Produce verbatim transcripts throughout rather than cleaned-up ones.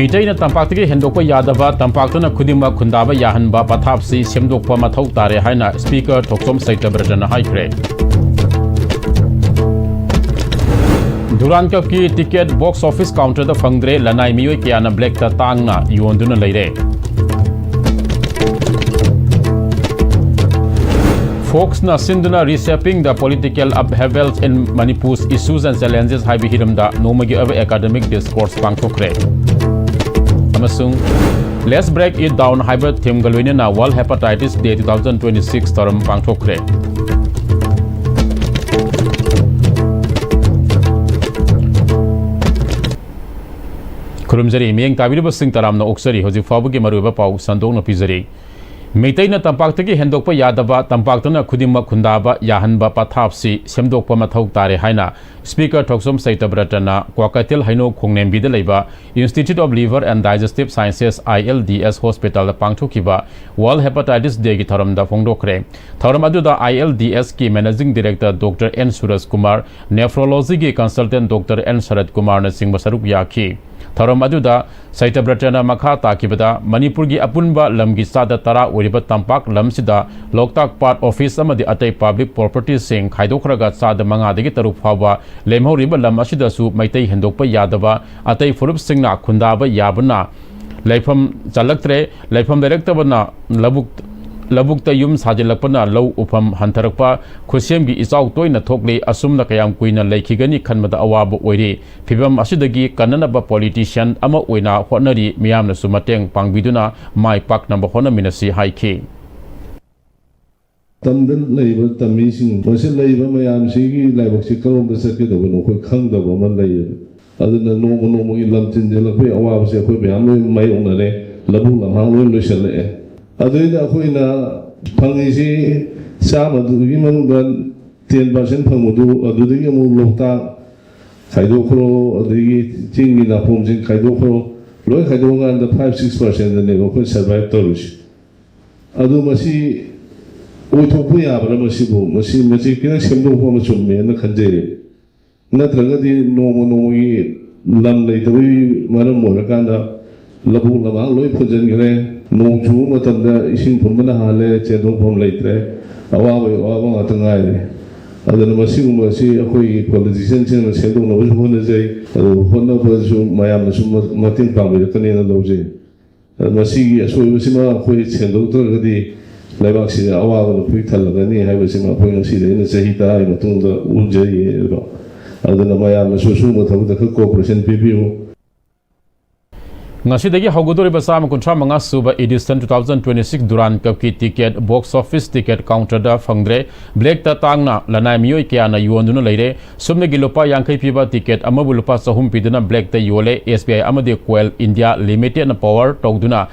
ꯃꯤꯇꯩꯅ ꯇꯝꯄꯥꯛꯇꯒꯤ ꯍꯦꯟꯗꯣꯛꯄ ꯌꯥꯗꯕ, ꯇꯝꯄꯥꯛꯇꯅ ꯈꯨꯗꯤꯡꯃꯛ ꯈꯨꯟꯗꯥꯕ ꯌꯥꯍꯟꯕ ꯄꯊꯥꯞꯁꯤ ꯁꯦꯝꯗꯣꯛꯄ ꯃꯊꯧ ꯇꯥꯔꯦ ꯍꯥꯏꯅ Speaker ꯊꯣꯛꯆꯣꯝ ꯁꯩꯇꯕ꯭ꯔꯇꯅ ꯍꯥꯏꯈ꯭ꯔꯦ꯫ ꯗꯨꯔꯥꯟ ꯀꯞꯀꯤ ꯇꯤꯀꯦꯠ box office counterꯗ ꯐꯪꯗ꯭ꯔꯦ, ꯂꯅꯥꯏ ꯃꯤꯑꯣꯏ ꯀꯌꯥꯅ blackꯇ ꯇꯥꯡꯅ ꯌꯣꯟꯗꯨꯅ ꯂꯩꯔꯦ꯫ ꯐꯣꯛꯁꯅ ꯁꯤꯟꯗꯨꯅ Reshaping the Political Upheavals in Manipur's Issues and Challenges ꯍꯥꯏꯕ ꯍꯤꯔꯝꯗ ꯅꯣꯡꯃꯒꯤ ꯑꯣꯏꯕ academic discourse ꯄꯥꯡꯊꯣꯛꯈ꯭ꯔꯦ꯫ ꯑꯃꯁꯨꯡ Let's Break It Down ꯍꯥꯏꯕ themeꯒ ꯂꯣꯏꯅꯅ World Hepatitis Day two thousand twenty six ꯊꯧꯔꯝ ꯄꯥꯡꯊꯣꯛꯈ꯭ꯔꯦ꯫ ꯈꯨꯔꯨꯝꯖꯔꯤ, ꯃꯤꯠꯌꯦꯡ ꯇꯥꯕꯤꯔꯤꯕꯁꯤꯡ ꯇꯔꯥꯝꯅ ꯑꯣꯛꯆꯔꯤ꯫ ꯍꯧꯖꯤꯛ ꯐꯥꯎꯕꯒꯤ ꯃꯔꯨꯑꯣꯏꯕ ꯄꯥꯎ ꯁꯟꯗꯣꯛꯅ ꯄꯤꯖꯔꯤ꯫ ꯃꯩꯇꯩꯅ ꯇꯝꯄꯥꯛꯇꯒꯤ ꯍꯦꯟꯗꯣꯛꯄ ꯌꯥꯗꯕ, ꯇꯝꯄꯥꯛꯇꯅ ꯈꯨꯗꯤꯡꯃꯛ ꯈꯨꯟꯗꯥꯕ ꯌꯥꯍꯟꯕ ꯄꯊꯥꯞꯁꯤ ꯁꯦꯝꯗꯣꯛꯄ ꯃꯊꯧ ꯇꯥꯔꯦ ꯍꯥꯏꯅ Speaker ꯊꯣꯛꯆꯣꯝ ꯁꯩꯇꯕ꯭ꯔꯇꯅ ꯀ꯭ꯋꯥꯀꯩꯊꯦꯜ ꯍꯩꯅꯧ ꯈꯣꯡꯅꯦꯝꯕꯤꯗ ꯂꯩꯕ Institute of Liver and Digestive Sciences, I L D S, hospitalꯗ ꯄꯥꯡꯊꯣꯛꯈꯤꯕ World Hepatitis Dayꯒꯤ ꯊꯧꯔꯝꯗ ꯐꯣꯡꯗꯣꯛꯈ꯭ꯔꯦ꯫ ꯊꯧꯔꯝ ꯑꯗꯨꯗ I L D Sꯀꯤ Managing Director Doctor N Suraj Kumar, Nephrologyꯒꯤ consultant Doctor N ꯁꯔꯠ ꯀꯨꯃꯥꯔꯅꯆꯤꯡꯕ ꯁꯔꯨꯛ ꯌꯥꯈꯤ꯫ ꯊꯧꯔꯝ ꯑꯗꯨꯗ ꯁꯩꯇꯕ꯭ꯔꯇꯅ ꯃꯈꯥ ꯇꯥꯈꯤꯕꯗ, ꯃꯅꯤꯄꯨꯔꯒꯤ ꯑꯄꯨꯟꯕ ꯂꯝꯒꯤ ꯆꯥꯗ ꯇꯔꯥ ꯑꯣꯏꯔꯤꯕ ꯇꯝꯄꯥꯛ ꯂꯝꯁꯤꯗ ꯂꯣꯛꯇꯥꯛ ꯄꯥꯠ ꯑꯣꯐꯤꯁ ꯑꯃꯗꯤ ꯑꯇꯩ public propertyꯁꯤꯡ ꯈꯥꯏꯗꯣꯛꯈ꯭ꯔꯒ ꯆꯥꯗ ꯃꯉꯥꯗꯒꯤ ꯇꯔꯨꯛ ꯐꯥꯎꯕ ꯂꯦꯝꯍꯧꯔꯤꯕ ꯂꯝ ꯑꯁꯤꯗꯁꯨ ꯃꯩꯇꯩ ꯍꯦꯟꯗꯣꯛꯄ ꯌꯥꯗꯕ, ꯑꯇꯩ ꯐꯨꯔꯨꯞꯁꯤꯡꯅ ꯈꯨꯟꯗꯥꯕ ꯌꯥꯕꯅ ꯂꯩꯐꯝ ꯆꯜꯂꯛꯇ꯭ꯔꯦ꯫ ꯂꯩꯐꯝ ꯂꯩꯔꯛꯇꯕꯅ ꯂꯧꯕꯨꯛ, ꯂꯧꯕꯨꯛꯇ ꯌꯨꯝ ꯁꯥꯖꯤꯜꯂꯛꯄꯅ ꯂꯧ ꯎꯐꯝ ꯍꯟꯊꯔꯛꯄ, ꯈꯨꯠꯁꯦꯝꯒꯤ ꯏꯆꯥꯎ ꯇꯣꯏꯅ ꯊꯣꯛꯂꯤ꯫ ꯑꯁꯨꯝꯅ ꯀꯌꯥꯝ ꯀꯨꯏꯅ ꯂꯩꯈꯤꯒꯅꯤ ꯈꯟꯕꯗ ꯑꯋꯥꯕ ꯑꯣꯏꯔꯤ꯫ ꯐꯤꯚꯝ ꯑꯁꯤꯗꯒꯤ ꯀꯟꯅꯅꯕ politician ꯑꯃ ꯑꯣꯏꯅ ꯍꯣꯠꯅꯔꯤ꯫ ꯃꯤꯌꯥꯝꯅꯁꯨ ꯃꯇꯦꯡ ꯄꯥꯡꯕꯤꯗꯨꯅ ꯃꯥꯏ ꯄꯥꯛꯅꯕ ꯍꯣꯠꯅꯃꯤꯟꯅꯁꯤ ꯍꯥꯏꯈꯤ꯫ ꯇꯝꯗ ꯂꯩꯕ ꯇꯝꯃꯤꯁꯤꯡ, ꯃꯁꯤ ꯂꯩꯕ ꯃꯌꯥꯝꯁꯤꯒꯤ ꯂꯥꯏꯕꯛꯁꯤ ꯀꯔꯣꯝꯗ ꯆꯠꯀꯗꯕꯅꯣ ꯑꯩꯈꯣꯏ ꯈꯪꯗꯕ ꯑꯃ ꯂꯩꯌꯦꯕ꯫ ꯑꯗꯨꯅ ꯅꯣꯡꯃ ꯅꯣꯡꯃꯒꯤ ꯂꯝ ꯊꯤꯟꯖꯤꯜꯂꯛꯄꯒꯤ ꯑꯋꯥꯕꯁꯦ ꯑꯩꯈꯣꯏ ꯃꯌꯥꯝ ꯂꯣꯏ ꯃꯥꯌꯣꯛꯅꯔꯦ꯫ ꯂꯧꯕꯨꯛ ꯂꯝꯍꯥꯡ ꯂꯣꯏ ꯂꯣꯏꯁꯤꯜꯂꯛꯑꯦ꯫ ꯑꯗꯨꯏꯗ ꯑꯩꯈꯣꯏꯅ ꯐꯪꯉꯤꯁꯤ ꯆꯥꯝꯃꯗꯨꯒꯤ ꯃꯅꯨꯡꯗ ten percent ꯐꯪꯕꯗꯨ, ꯑꯗꯨꯗꯒꯤ ꯑꯃꯨꯛ ꯂꯣꯛꯇꯥꯛ ꯈꯥꯏꯗꯣꯛꯈ꯭ꯔꯣ, ꯑꯗꯒꯤ ꯆꯤꯡꯒꯤ ꯅꯥꯄꯣꯝꯁꯤꯡ ꯈꯥꯏꯗꯣꯛꯈ꯭ꯔꯣ, ꯂꯣꯏ ꯈꯥꯏꯗꯣꯛꯑꯀꯥꯟꯗ five six percentꯗꯅꯦꯕ ꯑꯩꯈꯣꯏ survive ꯇꯧꯔꯤꯁꯤ꯫ ꯑꯗꯨ ꯃꯁꯤ ꯑꯣꯏꯊꯣꯛꯄ ꯌꯥꯕ꯭ꯔꯥ? ꯃꯁꯤꯕꯨ, ꯃꯁꯤ, ꯃꯁꯤ ꯈꯤꯇꯪ ꯁꯦꯝꯗꯣꯛꯄ ꯑꯃ ꯆꯨꯝꯃꯦꯅ ꯈꯟꯖꯩ꯫ ꯅꯠꯇ꯭ꯔꯒꯗꯤ ꯅꯣꯡꯃ ꯅꯣꯡꯃꯒꯤ ꯂꯝ ꯂꯩꯇꯕꯒꯤ ꯃꯔꯝ ꯑꯣꯏꯔꯀꯥꯟꯗ ꯂꯧꯕꯨꯛ ꯂꯝꯍꯥꯡ ꯂꯣꯏ ꯐꯨꯟꯖꯤꯟꯈ꯭ꯔꯦ꯫ ꯅꯣꯡ ꯆꯨꯕ ꯃꯇꯝꯗ ꯏꯁꯤꯡ ꯐꯨꯟꯕꯅ ꯍꯥꯜꯂꯦ, ꯆꯦꯟꯊꯣꯛꯐꯝ ꯂꯩꯇ꯭ꯔꯦ꯫ ꯑꯋꯥꯕꯒꯤ ꯑꯋꯥꯕ ꯉꯥꯛꯇ ꯉꯥꯏꯔꯦ꯫ ꯑꯗꯨꯅ ꯃꯁꯤꯒꯨꯝꯕ ꯑꯁꯤ ꯑꯩꯈꯣꯏꯒꯤ ꯄꯣꯂꯤꯇꯤꯁꯤꯌꯥꯟꯁꯤꯡꯅ ꯁꯦꯝꯗꯣꯛꯅꯕꯁꯨ ꯍꯣꯠꯅꯖꯩ꯫ ꯑꯗꯨ ꯍꯣꯠꯅꯕꯗꯁꯨ ꯃꯌꯥꯝꯅꯁꯨ ꯃ-, ꯃꯇꯦꯡ ꯄꯥꯡꯕꯤꯔꯛꯀꯅꯦꯅ ꯂꯧꯖꯩ꯫ ꯃꯁꯤꯒꯤ ꯑꯁꯣꯏꯕꯁꯤꯃ ꯑꯩꯈꯣꯏ ꯁꯦꯡꯗꯣꯛꯇ꯭ꯔꯒꯗꯤ ꯂꯩꯕꯥꯛꯁꯤꯗ ꯑꯋꯥꯕꯅ ꯄꯤꯛ ꯊꯜꯂꯒꯅꯤ ꯍꯥꯏꯕꯁꯤꯃ ꯑꯩꯈꯣꯏ ꯉꯁꯤꯗꯒꯤ ꯆꯍꯤ ꯇꯔꯥꯒꯤ ꯃꯇꯨꯡꯗ ꯎꯖꯩꯌꯦꯕ꯫ ꯑꯗꯨꯅ ꯃꯌꯥꯝꯅꯁꯨ ꯁꯤꯒꯨꯝꯕ ꯊꯕꯛꯇ ꯈꯔ ꯀꯣꯑꯣꯄꯔꯦꯁꯟ ꯄꯤꯕꯤꯌꯨ꯫ ꯉꯁꯤꯗꯒꯤ ꯍꯧꯒꯗꯧꯔꯤꯕ ꯆꯥꯝꯃ ꯀꯨꯟꯊ꯭ꯔꯥ ꯃꯉꯥ ꯁꯨꯕ edition two thousand twenty six Durand Cup ꯀꯤ ticket box office ticket counter ꯗ ꯐꯪꯗ꯭ꯔꯦ꯫ Black ꯇ ꯇꯥꯡꯅ ꯂꯅꯥꯏ ꯃꯤꯑꯣꯏ ꯀꯌꯥꯅ ꯌꯣꯟꯗꯨꯅ ꯂꯩꯔꯦ꯫ ꯁꯨꯞꯅꯒꯤ ꯂꯨꯄꯥ ꯌꯥꯡꯈꯩ ꯄꯤꯕ ticket ꯑꯃꯕꯨ ꯂꯨꯄꯥ ꯆꯍꯨꯝ ꯄꯤꯗꯨꯅ black ꯇ ꯌꯣꯜꯂꯦ꯫ S B I ꯑꯃꯗꯤ Coal India Limited ꯅ power ꯇꯧꯗꯨꯅ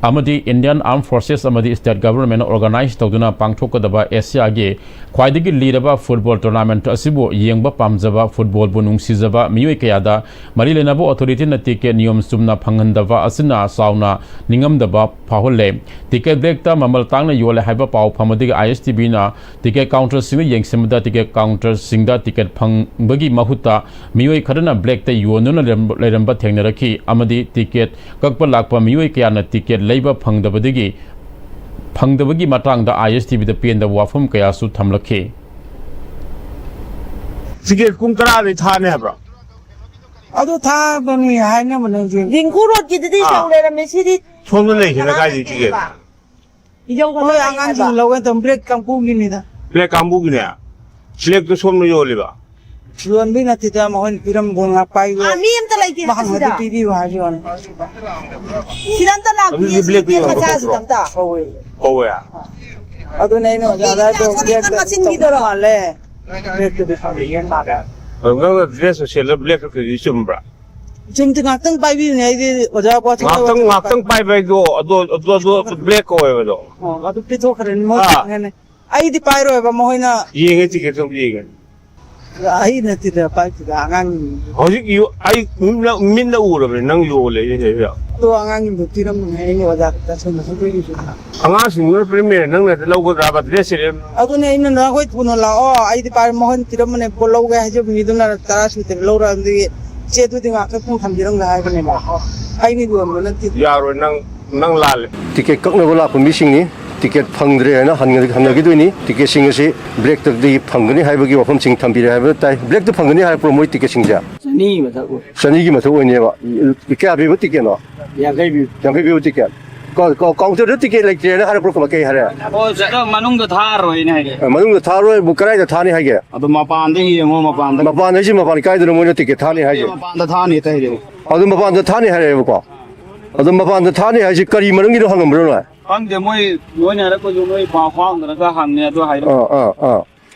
ꯑꯃꯗꯤ Indian Armed Forces ꯑꯃꯗꯤ state government ꯅ organize ꯇꯧꯗꯨꯅ ꯄꯥꯡꯊꯣꯛꯀꯗꯕ ꯑꯦꯁꯤꯌꯥꯒꯤ ꯈ꯭ꯋꯥꯏꯗꯒꯤ ꯂꯤꯔꯕ football tournament ꯑꯁꯤꯕꯨ ꯌꯦꯡꯕ ꯄꯥꯝꯖꯕ, football ꯕꯨ ꯅꯨꯡꯁꯤꯖꯕ ꯃꯤꯑꯣꯏ ꯀꯌꯥꯗ ꯃꯔꯤ ꯂꯩꯅꯕ authority ꯅ ticket ꯅꯤꯌꯣꯝ ꯆꯨꯝꯅ ꯐꯪꯍꯟꯗꯕ ꯑꯁꯤꯅ ꯆꯥꯎꯅ ꯅꯤꯡꯉꯝꯗꯕ ꯐꯥꯎꯍꯜꯂꯦ꯫ Ticket black ꯇ ꯃꯃꯜ ꯇꯥꯡꯅ ꯌꯣꯜꯂꯦ ꯍꯥꯏꯕ ꯄꯥꯎ ꯐꯪꯕꯗꯒꯤ I S T B ꯅ ticket counter ꯁꯤꯡꯗ ꯌꯦꯡꯁꯤꯟꯕꯗ, ticket counter ꯁꯤꯡꯗ ticket ꯐꯪꯕꯒꯤ ꯃꯍꯨꯠꯇ ꯃꯤꯑꯣꯏ ꯈꯔꯅ black ꯇ ꯌꯣꯟꯗꯨꯅ ꯂꯩꯔꯝꯕ, ꯂꯩꯔꯝꯕ ꯊꯦꯡꯅꯔꯛꯈꯤ ꯑꯃꯗꯤ ticket ꯀꯛꯄ ꯂꯥꯛꯄ ꯃꯤꯑꯣꯏ ꯀꯌꯥꯅ ticket ꯂꯩꯕ ꯐꯪꯗꯕꯗꯒꯤ, ꯐꯪꯗꯕꯒꯤ ꯃꯇꯥꯡꯗ I S T B ꯗ ꯄꯦꯟꯗꯕ ꯋꯥꯐꯝ ꯀꯌꯥꯁꯨ ꯊꯝꯂꯛꯈꯤ꯫ Ticket ꯄꯨꯡ ꯇꯔꯥꯗꯩ ꯊꯥꯅꯤ ꯍꯥꯏꯕ꯭ꯔꯣ? ꯑꯗꯨ ꯊꯥꯕꯅꯤ ꯍꯥꯏꯅꯕꯅꯦ ꯍꯧꯖꯤꯛ꯫ ꯗꯤꯡꯀꯨ ꯔꯣꯗꯀꯤꯗꯨꯗꯤ ꯑꯥ꯫ ꯌꯧ ꯂꯩꯔꯝꯃꯦ, ꯁꯤꯗꯤ ꯁꯣꯝꯗ ꯂꯩꯁꯤꯅ ꯀꯅꯥꯅ ꯀꯥꯏꯗꯩ ticket? ꯊꯤꯡꯉꯤꯕ? ꯏꯖꯧ ꯍꯣꯏ, ꯑꯉꯥꯡꯁꯤꯡ ꯂꯧꯒꯦ ꯇꯧꯕ, black ꯀꯥꯡꯕꯨꯒꯤꯅꯤꯗ꯫ Black ꯀꯥꯡꯕꯨꯒꯤꯅꯦ? Black ꯇꯣ ꯁꯣꯝꯗ ꯌꯣꯜꯂꯤꯕ? ꯌꯣꯟꯕꯩ ꯅꯠꯇꯦꯗ, ꯃꯈꯣꯏꯅ ꯄꯤꯔꯝꯕ ꯉꯥꯛ ꯄꯥꯏꯌꯣ꯫ ꯑꯥ, ꯃꯤ ꯑꯝꯇ ꯂꯩꯇꯦ ꯃꯥ ꯍꯪꯉꯗꯤ ꯁꯤꯗ꯫ ꯄꯤꯕꯤꯌꯨ ꯍꯥꯏꯕ ꯋꯥꯅꯤ꯫ ꯁꯤꯗ ꯑꯝꯇ ꯂꯥꯛꯄꯤꯌꯦ, ꯑꯗꯨꯗꯤ ꯁꯤ black ꯇꯣ gate ꯌꯣꯜꯂꯤꯕ? ꯃꯆꯥꯁꯤꯗ ꯑꯝꯇ꯫ ꯍꯣꯏ꯫ ꯍꯣꯏ꯫ ꯑꯗꯨꯅꯦ ꯑꯩꯅ ꯑꯣꯖꯥꯗ ꯍꯥꯏꯗꯣ, black ꯇ ꯃꯆꯤꯟꯒꯤꯗꯨꯔꯣ? ꯇꯧꯕ ꯃꯥꯜꯂꯦ꯫ Black ꯇꯗꯤ ꯐꯪꯉꯦ ꯃꯥꯜꯂꯦ꯫ ꯑꯗꯣ ꯅꯪꯅ dress ꯁꯦꯠꯂ black ꯀꯛꯈ꯭ꯔꯤꯗꯨꯗꯤ ꯆꯨꯝꯕ꯭ꯔꯥ? ꯁꯨꯝꯗꯤ ꯉꯥꯛꯇꯪ ꯄꯥꯏꯕꯤꯌꯨꯅꯦ, ꯑꯩꯗꯤ ꯑꯣꯖꯥ ꯄꯣꯠ ꯉꯥꯛꯇꯪ, ꯉꯥꯛꯇꯪ ꯄꯥꯏꯕ ꯍꯥꯏꯗꯣ ꯑꯗꯣ, ꯑꯗꯣ, ꯑꯗꯣ black ꯀꯧꯋꯦꯕ ꯑꯗꯣ꯫ ꯑꯣ, ꯑꯗꯨ ꯄꯤꯊꯣꯛꯈ꯭ꯔꯅꯤ, ꯃꯣꯏ ꯑꯥ꯫ ꯐꯪꯉꯅꯤ꯫ ꯑꯩꯗꯤ ꯄꯥꯏꯔꯣꯏꯕ, ꯃꯈꯣꯏꯅ ꯌꯦꯡꯉꯦ, ticket ꯇꯣ ꯑꯝꯇ ꯌꯦꯡꯉꯦ꯫ ꯑꯩ ꯅꯠꯇꯦꯗ ꯄꯥꯏꯗꯨꯗ, ꯑꯉꯥꯡꯁꯤꯡ꯫ ꯍꯧꯖꯤꯛ ꯌꯣ-, ꯑꯩ ꯃꯤꯠꯅ, ꯃꯤꯠꯅ ꯎꯔꯕꯅꯦ ꯅꯪ ꯌꯣꯜꯂꯦ ꯍꯥꯏꯁꯦ꯫ ꯑꯗꯣ ꯑꯉꯥꯡꯁꯤꯡꯗꯣ ꯄꯤꯔꯝꯕꯅꯦ, ꯑꯩꯅ ꯑꯣꯖꯥꯗ ꯇꯥꯁꯟꯕ, ꯑꯗꯨꯒꯤꯁꯨ꯫ ꯑꯉꯥꯡꯁꯤꯡꯗꯨꯅ ꯄꯤꯔꯝꯃꯦ, ꯅꯪꯅ ꯍꯦꯛꯇ ꯂꯧꯒꯗ꯭ꯔꯥꯕ dress ꯁꯦꯠꯂꯦ? ꯑꯗꯨꯅꯦ ꯑꯩꯅ ꯅꯈꯣꯏ ꯊꯨꯅ ꯂꯥꯛꯑꯣ, ꯑꯩꯗꯤ ꯄꯥꯏꯔ ꯃꯈꯣꯏꯅ ꯄꯤꯔꯝꯕꯅꯦ, ꯄꯣꯠ ꯂꯧꯒꯦ ꯍꯥꯏꯖꯕ ꯃꯤꯗꯨꯅ ꯇꯔꯥ ꯁꯨꯗꯦ ꯂꯧꯔ, ꯑꯗꯨꯒꯤ ꯆꯦ, ꯑꯗꯨꯗꯤ ꯉꯥꯛꯇ ꯄꯨꯡ ꯊꯝꯕꯤꯔꯝꯒꯦ ꯍꯥꯏꯕꯅꯦꯕ꯫ ꯑꯩꯅ ꯌꯣꯟꯕ ꯅꯠꯇꯦ꯫ ꯌꯥꯔꯣꯏ, ꯅꯪ, ꯅꯪ ꯂꯥꯜꯂꯦ꯫ ꯇꯤꯀꯦꯠ ꯀꯛꯅꯕ ꯂꯥꯛꯄ ꯃꯤꯁꯤꯡꯅꯤ꯫ ꯇꯤꯀꯦꯠ ꯐꯪꯗ꯭ꯔꯦ ꯍꯥꯏꯅ ꯍꯟ-, ꯍꯟꯅꯈꯤꯗꯣꯏꯅꯤ꯫ ꯇꯤꯀꯦꯠꯁꯤꯡ ꯑꯁꯤ ꯕ꯭ꯂꯦꯛꯇꯗꯤ ꯐꯪꯒꯅꯤ ꯍꯥꯏꯕꯒꯤ ꯋꯥꯐꯝꯁꯤꯡ ꯊꯝꯕꯤꯔꯦ ꯍꯥꯏꯕ ꯇꯥꯏ꯫ ꯕ꯭ꯂꯦꯛꯇ ꯐꯪꯒꯅꯤ ꯍꯥꯏꯔꯛꯄ꯭ꯔꯣ ꯃꯣꯏ ꯇꯤꯀꯦꯠꯁꯤꯡꯁꯦ? ꯆꯅꯤꯒꯤ ꯃꯊꯛ ꯑꯣꯏ꯫ ꯆꯅꯤꯒꯤ ꯃꯊꯛ ꯑꯣꯏꯅꯦꯕ꯫ ꯀꯌꯥ ꯄꯤꯕ ꯇꯤꯀꯦꯠꯅꯣ? ꯌꯥꯡꯈꯩ ꯄꯤꯕ꯫ ꯌꯥꯡꯈꯩ ꯄꯤꯕ ꯇꯤꯀꯦꯠ꯫ ꯀꯥꯎ-, ꯀꯥꯎ-, ꯀꯥꯎꯟꯇꯔꯗ ꯇꯤꯀꯦꯠ ꯂꯩꯇ꯭ꯔꯦꯅ ꯍꯥꯏꯔꯛꯄ꯭ꯔꯣ? ꯀꯃꯥꯏ, ꯀꯩ ꯍꯥꯏꯔꯦ? ꯑꯣ, ꯁꯤꯗ ꯃꯅꯨꯡꯗ ꯊꯥꯔꯣꯏꯅ ꯍꯥꯏꯔꯦ꯫ ꯑ, ꯃꯅꯨꯡꯗ ꯊꯥꯔꯣꯏ, ꯀꯗꯥꯏꯗ ꯊꯥꯅꯤ ꯍꯥꯏꯒꯦ? ꯑꯗꯣ ꯃꯄꯥꯟꯗ ꯌꯦꯡꯉꯣ, ꯃꯄꯥꯟꯗ꯫ ꯃꯄꯥꯟ ꯍꯥꯏꯁꯤ ꯃꯄꯥꯟ ꯀꯥꯏꯗꯅꯣ ꯃꯣꯏꯅ ꯇꯤꯀꯦꯠ ꯊꯥꯅꯤ ꯍꯥꯏꯁꯦ? ꯃꯄꯥꯟꯗ ꯊꯥꯅꯤ ꯇꯥꯏꯗꯣ꯫ ꯑꯗꯨ ꯃꯄꯥꯟꯗ ꯊꯥꯅꯤ ꯍꯥꯏꯔꯛꯑꯦꯕꯀꯣ꯫ ꯑꯗꯨ ꯃꯄꯥꯟꯗ ꯊꯥꯅꯤ ꯍꯥꯏꯁꯤ ꯀꯔꯤ ꯃꯔꯝꯒꯤꯅꯣ ꯍꯪꯉꯝꯕ꯭ꯔꯣ ꯅꯣꯏ? ꯈꯪꯗꯦ, ꯃꯣꯏ, ꯃꯣꯏꯅ ꯍꯥꯏꯔꯛꯄꯁꯨ ꯃꯣꯏ ꯄꯥꯎ ꯐꯥꯎꯅꯔꯒ ꯍꯪꯉꯦ, ꯑꯗꯨ ꯍꯥꯏꯔꯛꯑꯦ꯫ ꯑꯥ, ꯑꯥ, ꯑꯥ꯫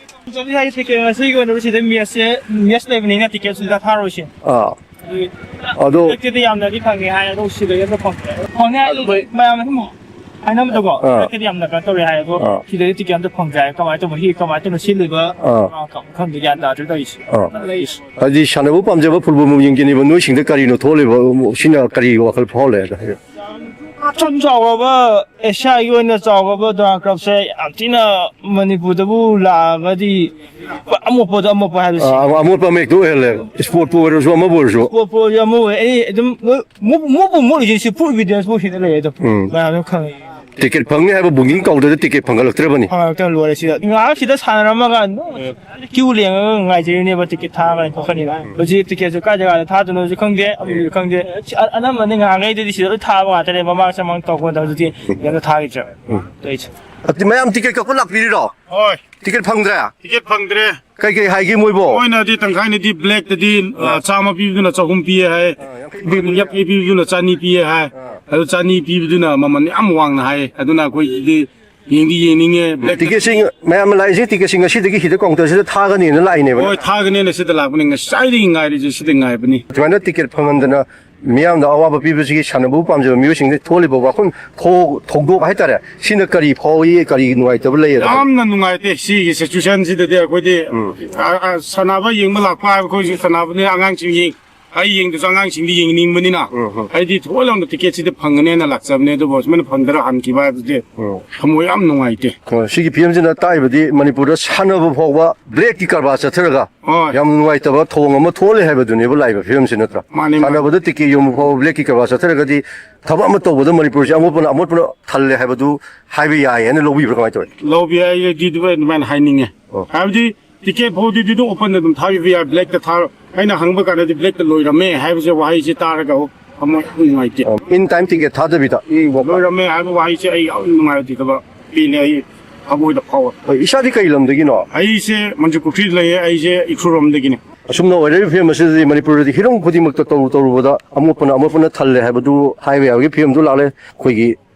ꯆꯠꯂꯤ ꯍꯥꯏ ꯇꯤꯀꯦꯠ ꯉꯁꯤꯒꯤ ꯑꯣꯏꯅ ꯁꯤꯗ ꯃꯦꯠꯁꯁꯦ, ꯃꯦꯠꯁ ꯂꯩꯕꯅꯤꯅ ꯇꯤꯀꯦꯠꯁꯤꯗ ꯊꯥꯔꯣꯏꯁꯦ꯫ ꯑꯥ꯫ ꯑꯗꯨ ꯑꯗꯣ ꯍꯟꯗꯛꯇꯗꯤ ꯌꯥꯝꯅꯗꯤ ꯐꯪꯉꯦ ꯍꯥꯏ, ꯑꯗꯣ ꯁꯤꯗꯩ ꯑꯝꯇ ꯐꯪꯗ꯭ꯔꯦ꯫ ꯐꯪꯉꯦ ꯍꯥꯏꯗꯤ ꯑꯗꯨ ꯃꯌꯥꯝ ꯑꯗꯨꯝ ꯍꯥꯏꯅꯕꯗꯀꯣ, ꯑꯥ꯫ ꯍꯟꯗꯛꯇꯗꯤ ꯌꯥꯝꯅ ꯀꯩꯅꯣ ꯇꯧꯔꯦ ꯍꯥꯏ, ꯑꯗꯣ ꯑꯥ꯫ ꯁꯤꯗꯩ ꯇꯤꯀꯦꯠ ꯑꯝꯇ ꯐꯪꯗ꯭ꯔꯦ ꯍꯥꯏ꯫ ꯀꯃꯥꯏꯅ ꯇꯧꯕ, ꯁꯤ ꯀꯃꯥꯏꯅ ꯇꯧꯅ ꯁꯤꯜꯂꯤꯕ, ꯑꯥ꯫ ꯑꯥ, ꯈꯪꯗꯦ, ꯒ꯭ꯌꯥꯟ ꯇꯥꯗ꯭ꯔꯦ ꯇꯧꯔꯤꯁꯦ꯫ ꯑꯥ꯫ ꯂꯩꯁꯦ꯫ ꯍꯥꯏꯗꯤ ꯁꯥꯟꯅꯕ ꯄꯥꯝꯖꯕ ꯐꯨꯠꯕꯣꯜ ꯌꯦꯡꯖꯅꯤꯡꯕ ꯅꯣꯏꯁꯤꯡꯗ ꯀꯔꯤꯅꯣ ꯊꯣꯛꯍꯜꯂꯤꯕ? ꯁꯤꯅ ꯀꯔꯤ ꯋꯥꯈꯜ ꯐꯥꯎꯍꯜꯂꯦ? ꯑꯁꯨꯝ ꯆꯥꯎꯔꯕ, ꯑꯦꯁꯤꯌꯥꯒꯤ ꯑꯣꯏꯅ ꯆꯥꯎꯔꯕ ꯗꯣꯅꯥꯜ ꯀꯞꯁꯦ ꯌꯥꯝ ꯊꯤꯅ ꯃꯅꯤꯄꯨꯔꯗꯕꯨ ꯂꯥꯛꯑꯒꯗꯤ ꯑꯃꯣꯠꯄꯗ ꯑꯃꯣꯠꯄ ꯍꯥꯏꯕꯁꯤ꯫ ꯑꯥ, ꯑꯃꯣꯠꯄ ꯑꯃ ꯍꯦꯛꯇ ꯑꯣꯏꯍꯜꯂꯦ꯫ ꯏꯁꯄꯣꯔꯠꯄꯨ ꯑꯣꯏꯔꯁꯨ, ꯑꯃꯕꯨ ꯑꯣꯏꯔꯁꯨ꯫ ꯏꯁꯄꯣꯔꯠꯄꯨ ꯑꯣꯏꯔꯁꯨ, ꯑꯃꯕꯨ ꯑꯣꯏꯔꯁꯨ, ꯑꯩ ꯑꯗꯨꯝ ꯃꯣꯏ, ꯃꯣꯏꯕꯨ ꯃꯣꯠꯂꯤꯁꯦ ꯁꯤ ꯐꯨꯗ ꯏꯚꯤꯗꯦꯟꯁꯄꯨ ꯁꯤꯗ ꯂꯩꯔꯦ ꯑꯗꯨꯝ꯫ ꯎꯝ꯫ ꯃꯌꯥꯝꯅ ꯈꯪꯉꯤ꯫ ꯇꯤꯀꯦꯠ ꯐꯪꯅꯤ ꯍꯥꯏꯕ ꯕꯨꯀꯤꯡ ꯀꯥꯎꯟꯇꯔꯗ ꯇꯤꯀꯦꯠ ꯐꯪꯒꯠꯂꯛꯇ꯭ꯔꯕꯅꯤ꯫ ꯐꯪꯉꯛꯇꯅ ꯂꯣꯏꯔꯦ ꯁꯤꯗ꯫ ꯉꯥꯏꯍꯥꯛ ꯁꯤꯗ ꯁꯥꯟꯅꯔꯝꯃꯒ ꯑꯗꯨꯝ ꯀ꯭ꯌꯨ ꯂꯦꯡꯉꯒ ꯉꯥꯏꯖꯔꯤꯅꯦꯕ ꯇꯤꯀꯦꯠ ꯊꯥꯔꯒ ꯈꯣꯠꯀꯅꯤꯅ꯫ ꯍꯧꯖꯤꯛ ꯇꯤꯀꯦꯠꯁꯨ ꯀꯥꯏ ꯖꯒꯥꯗ ꯊꯥꯗꯣꯏꯅꯣꯁꯨ ꯈꯪꯗꯦ, ꯑꯃꯁꯨ ꯈꯪꯗꯦ꯫ ꯁꯤ ꯑ-, ꯑꯅꯝꯕꯅꯗꯤ ꯉꯍꯥꯟꯈꯩꯗꯗꯤ ꯁꯤꯗ ꯂꯣꯏ ꯊꯥꯕ ꯉꯥꯛꯇꯅꯦ, ꯃꯃꯥꯡ ꯃꯃꯥꯡ ꯇꯧꯕꯗ꯫ ꯍꯧꯖꯤꯛꯇꯤ ꯀꯩꯝꯇ ꯊꯥꯈꯤꯗ꯭ꯔꯦ꯫ ꯎꯝ꯫ ꯇꯧꯔꯤꯁꯦ꯫ ꯑꯗꯨꯗꯤ ꯃꯌꯥꯝ ꯇꯤꯀꯦꯠ ꯀꯛꯄ ꯂꯥꯛꯄꯤꯔꯤꯔꯣ? ꯍꯣꯏ꯫ ꯇꯤꯀꯦꯠ ꯐꯪꯗ꯭ꯔꯦ? ꯇꯤꯀꯦꯠ ꯐꯪꯗ꯭ꯔꯦ꯫ ꯀꯩ ꯀꯩ ꯍꯥꯏꯒꯦ ꯃꯣꯏꯕꯣ? ꯃꯣꯏꯅꯗꯤ ꯇꯪꯈꯥꯏꯅꯗꯤ ꯕ꯭ꯂꯦꯛꯇꯗꯤ, ꯑ, ꯑꯥ꯫ ꯆꯥꯝꯃ ꯄꯤꯕꯗꯨꯅ ꯆꯍꯨꯝ ꯄꯤꯌꯦ ꯍꯥꯏ꯫ ꯑꯥ, ꯌꯥꯡꯈꯩ ꯄꯤꯕꯗꯨꯅ ꯌꯥꯡꯈꯩ ꯄꯤꯕꯗꯨꯅ ꯆꯥꯅꯤ ꯄꯤꯌꯦ ꯍꯥꯏ꯫ ꯑꯥ꯫ ꯑꯗꯨ ꯆꯥꯅꯤ ꯄꯤꯕꯗꯨꯅ ꯃꯃꯜ ꯌꯥꯝ ꯋꯥꯡꯅ ꯍꯥꯏ꯫ ꯑꯗꯨꯅ ꯑꯩꯈꯣꯏꯒꯤꯗꯤ ꯌꯦꯡꯗꯤ ꯌꯦꯡꯅꯤꯡꯉꯦ꯫ ꯕ꯭ꯂꯦꯛ ꯇꯤꯀꯦꯠꯁꯤꯡ, ꯃꯌꯥꯝꯅ ꯂꯥꯛꯏꯁꯦ ꯇꯤꯀꯦꯠꯁꯤꯡ ꯉꯁꯤꯗꯒꯤ ꯁꯤꯗ ꯀꯥꯎꯟꯇꯔꯁꯤꯗ ꯊꯥꯒꯅꯤꯅ ꯂꯥꯛꯏꯅꯦꯕ꯫ ꯍꯣꯏ, ꯊꯥꯒꯅꯦꯅ ꯁꯤꯗ ꯂꯥꯛꯄꯅꯤ꯫ ꯉꯁꯥꯏꯗꯒꯤ ꯉꯥꯏꯔꯤꯁꯦ ꯁꯤꯗ ꯉꯥꯏꯕꯅꯤ꯫ ꯑꯗꯨꯃꯥꯏꯅ ꯇꯤꯀꯦꯠ ꯐꯪꯍꯟꯗꯅ ꯃꯤꯌꯥꯝꯗ ꯑꯋꯥꯕ ꯄꯤꯕꯁꯤꯒꯤ ꯁꯥꯟꯅꯕꯕꯨ ꯄꯥꯝꯖꯕ ꯃꯤꯑꯣꯏꯁꯤꯡꯗ ꯊꯣꯛꯍꯜꯂꯤꯕ ꯋꯥꯈꯜ ꯊꯣꯛ-, ꯊꯧꯗꯣꯛ ꯍꯥꯏꯇꯥꯔꯦ, ꯁꯤꯅ ꯀꯔꯤ ꯐꯥꯎꯏ, ꯀꯔꯤ ꯅꯨꯡꯉꯥꯏꯇꯕ ꯂꯩ ꯑꯗꯣ? ꯌꯥꯝꯅ ꯅꯨꯡꯉꯥꯏꯇꯦ ꯁꯤꯒꯤ ꯁꯤꯆꯨꯋꯦꯁꯟꯁꯤꯗꯗꯤ꯫ ꯑꯩꯈꯣꯏꯗꯤ, ꯎꯝ꯫ ꯑ, ꯑ, ꯁꯥꯟꯅꯕ ꯌꯦꯡꯕ ꯂꯥꯛꯄ ꯍꯥꯏꯕ ꯑꯩꯈꯣꯏꯁꯨ ꯁꯥꯟꯅꯕꯅꯤ, ꯑꯉꯥꯡꯁꯤꯡ ꯌꯦꯡ-, ꯑꯩ ꯌꯦꯡꯗꯁꯨ ꯑꯉꯥꯡꯁꯤꯡꯗꯤ ꯌꯦꯡꯅꯤꯡꯕꯅꯤꯅ, ꯎꯝ, ꯎꯝ꯫ ꯑꯩꯗꯤ ꯊꯑꯣꯏ ꯂꯥꯎꯅ ꯇꯤꯀꯦꯠꯁꯤꯗꯤ ꯐꯪꯒꯅꯦꯅ ꯂꯥꯛꯆꯕꯅꯦ, ꯑꯗꯨꯕꯨ ꯁꯨꯃꯥꯏꯅ ꯐꯪꯗꯅ ꯍꯟꯈꯤꯕ ꯍꯥꯏꯕꯁꯤꯗꯤ, ꯎꯝ꯫ ꯊꯃꯣꯏ ꯌꯥꯝ ꯅꯨꯡꯉꯥꯏꯇꯦ꯫ ꯑꯣ, ꯁꯤꯒꯤ ꯐꯤꯕꯝꯁꯤꯅ ꯇꯥꯛꯏꯕꯗꯤ ꯃꯅꯤꯄꯨꯔꯗ ꯁꯥꯟꯅꯕ ꯐꯥꯎꯕ ꯕ꯭ꯂꯦꯛꯀꯤ ꯀꯔꯕꯥꯔ ꯆꯠꯊꯔꯒ ꯍꯣꯏ꯫ ꯌꯥꯝ ꯅꯨꯡꯉꯥꯏꯇꯕ ꯊꯧꯑꯣꯡ ꯑꯃ ꯊꯣꯛꯍꯜꯂꯦ ꯍꯥꯏꯕꯗꯨꯅꯦꯕ ꯂꯥꯛꯏꯕ ꯐꯤꯕꯝꯁꯤ, ꯅꯠꯇ꯭ꯔꯥ? ꯃꯥꯅꯦ, ꯃꯥꯅꯦ꯫ ꯁꯥꯟꯅꯕꯗ ꯇꯤꯀꯦꯠ ꯌꯣꯟꯕ ꯐꯥꯎꯕ ꯕ꯭ꯂꯦꯛꯀꯤ ꯀꯔꯕꯥꯔ ꯆꯠꯊꯔꯒꯗꯤ ꯊꯕꯛ ꯑꯃ ꯇꯧꯕꯗ ꯃꯅꯤꯄꯨꯔꯁꯤ ꯑꯃꯣꯠꯄꯅ ꯑꯃꯣꯠꯄꯅ ꯊꯜꯂꯦ ꯍꯥꯏꯕꯗꯨ ꯍꯥꯏꯕ ꯌꯥꯏ ꯍꯥꯏꯅ ꯂꯧꯕꯤꯕ꯭ꯔꯥ, ꯀꯃꯥꯏꯅ ꯇꯧꯋꯤ? ꯂꯧꯕ ꯌꯥꯏ, ꯑꯩꯗꯤ ꯑꯗꯨꯃꯥꯏꯅ ꯍꯥꯏꯅꯤꯡꯉꯦ꯫ ꯑꯣ꯫ ꯍꯥꯏꯕꯗꯤ ꯇꯤꯀꯦꯠ ꯐꯥꯎꯗꯤ ꯑꯗꯨꯝ ꯑꯣꯄꯟꯗ ꯑꯗꯨꯝ ꯊꯥꯕꯤꯕ ꯌꯥꯏ, ꯕ꯭ꯂꯦꯛꯇ ꯊꯥ-, ꯑꯩꯅ ꯍꯪꯕ ꯀꯥꯟꯗꯗꯤ ꯕ꯭ꯂꯦꯛꯇ ꯂꯣꯏꯔꯝꯃꯦ ꯍꯥꯏꯕꯁꯦ, ꯋꯥꯍꯩꯁꯦ ꯇꯥꯔꯒ ꯑꯃꯨꯛ ꯌꯥꯝ ꯅꯨꯡꯉꯥꯏꯇꯦ꯫ ꯑꯣ, in time ꯇꯤꯀꯦꯠ ꯊꯥꯗꯕꯤꯗ? ꯎꯝ, ꯂꯣꯏꯔꯝꯃꯦ ꯍꯥꯏꯕ ꯋꯥꯍꯩꯁꯦ ꯑꯩ ꯌꯥꯝ ꯅꯨꯡꯉꯥꯏꯇꯕ ꯄꯦꯜꯂꯦ ꯑꯩ ꯊꯃꯣꯏꯗ ꯐꯥꯎꯕ꯫ ꯍꯣꯏ, ꯏꯁꯥꯗꯤ ꯀꯩ ꯂꯝꯗꯒꯤꯅꯣ? ꯑꯩꯁꯦ ꯃꯟꯖꯨ ꯄꯨꯈ꯭ꯔꯤꯗ ꯂꯩꯌꯦ, ꯑꯩꯁꯦ ꯏꯈ꯭ꯔꯨꯜꯔꯣꯝꯗꯒꯤꯅꯦ꯫ ꯑꯁꯨꯝꯅ ꯑꯣꯏꯔꯛꯏꯕ ꯐꯤꯕꯝ ꯑꯁꯤꯗꯗꯤ ꯃꯅꯤꯄꯨꯔꯗꯗꯤ ꯍꯤꯔꯝ ꯈꯨꯗꯤꯡꯃꯛꯇ ꯇꯧꯔꯨ ꯇꯧꯔꯨꯕꯗ ꯑꯃꯣꯠꯄꯅ ꯑꯃꯣꯠꯄꯅ ꯊꯜꯂꯦ ꯍꯥꯏꯕꯗꯨ ꯍꯥꯏꯕ ꯌꯥꯕꯒꯤ ꯐꯤꯕꯝꯗꯨ ꯂꯥꯛꯂꯦ꯫ ꯑꯩꯈꯣꯏꯒꯤ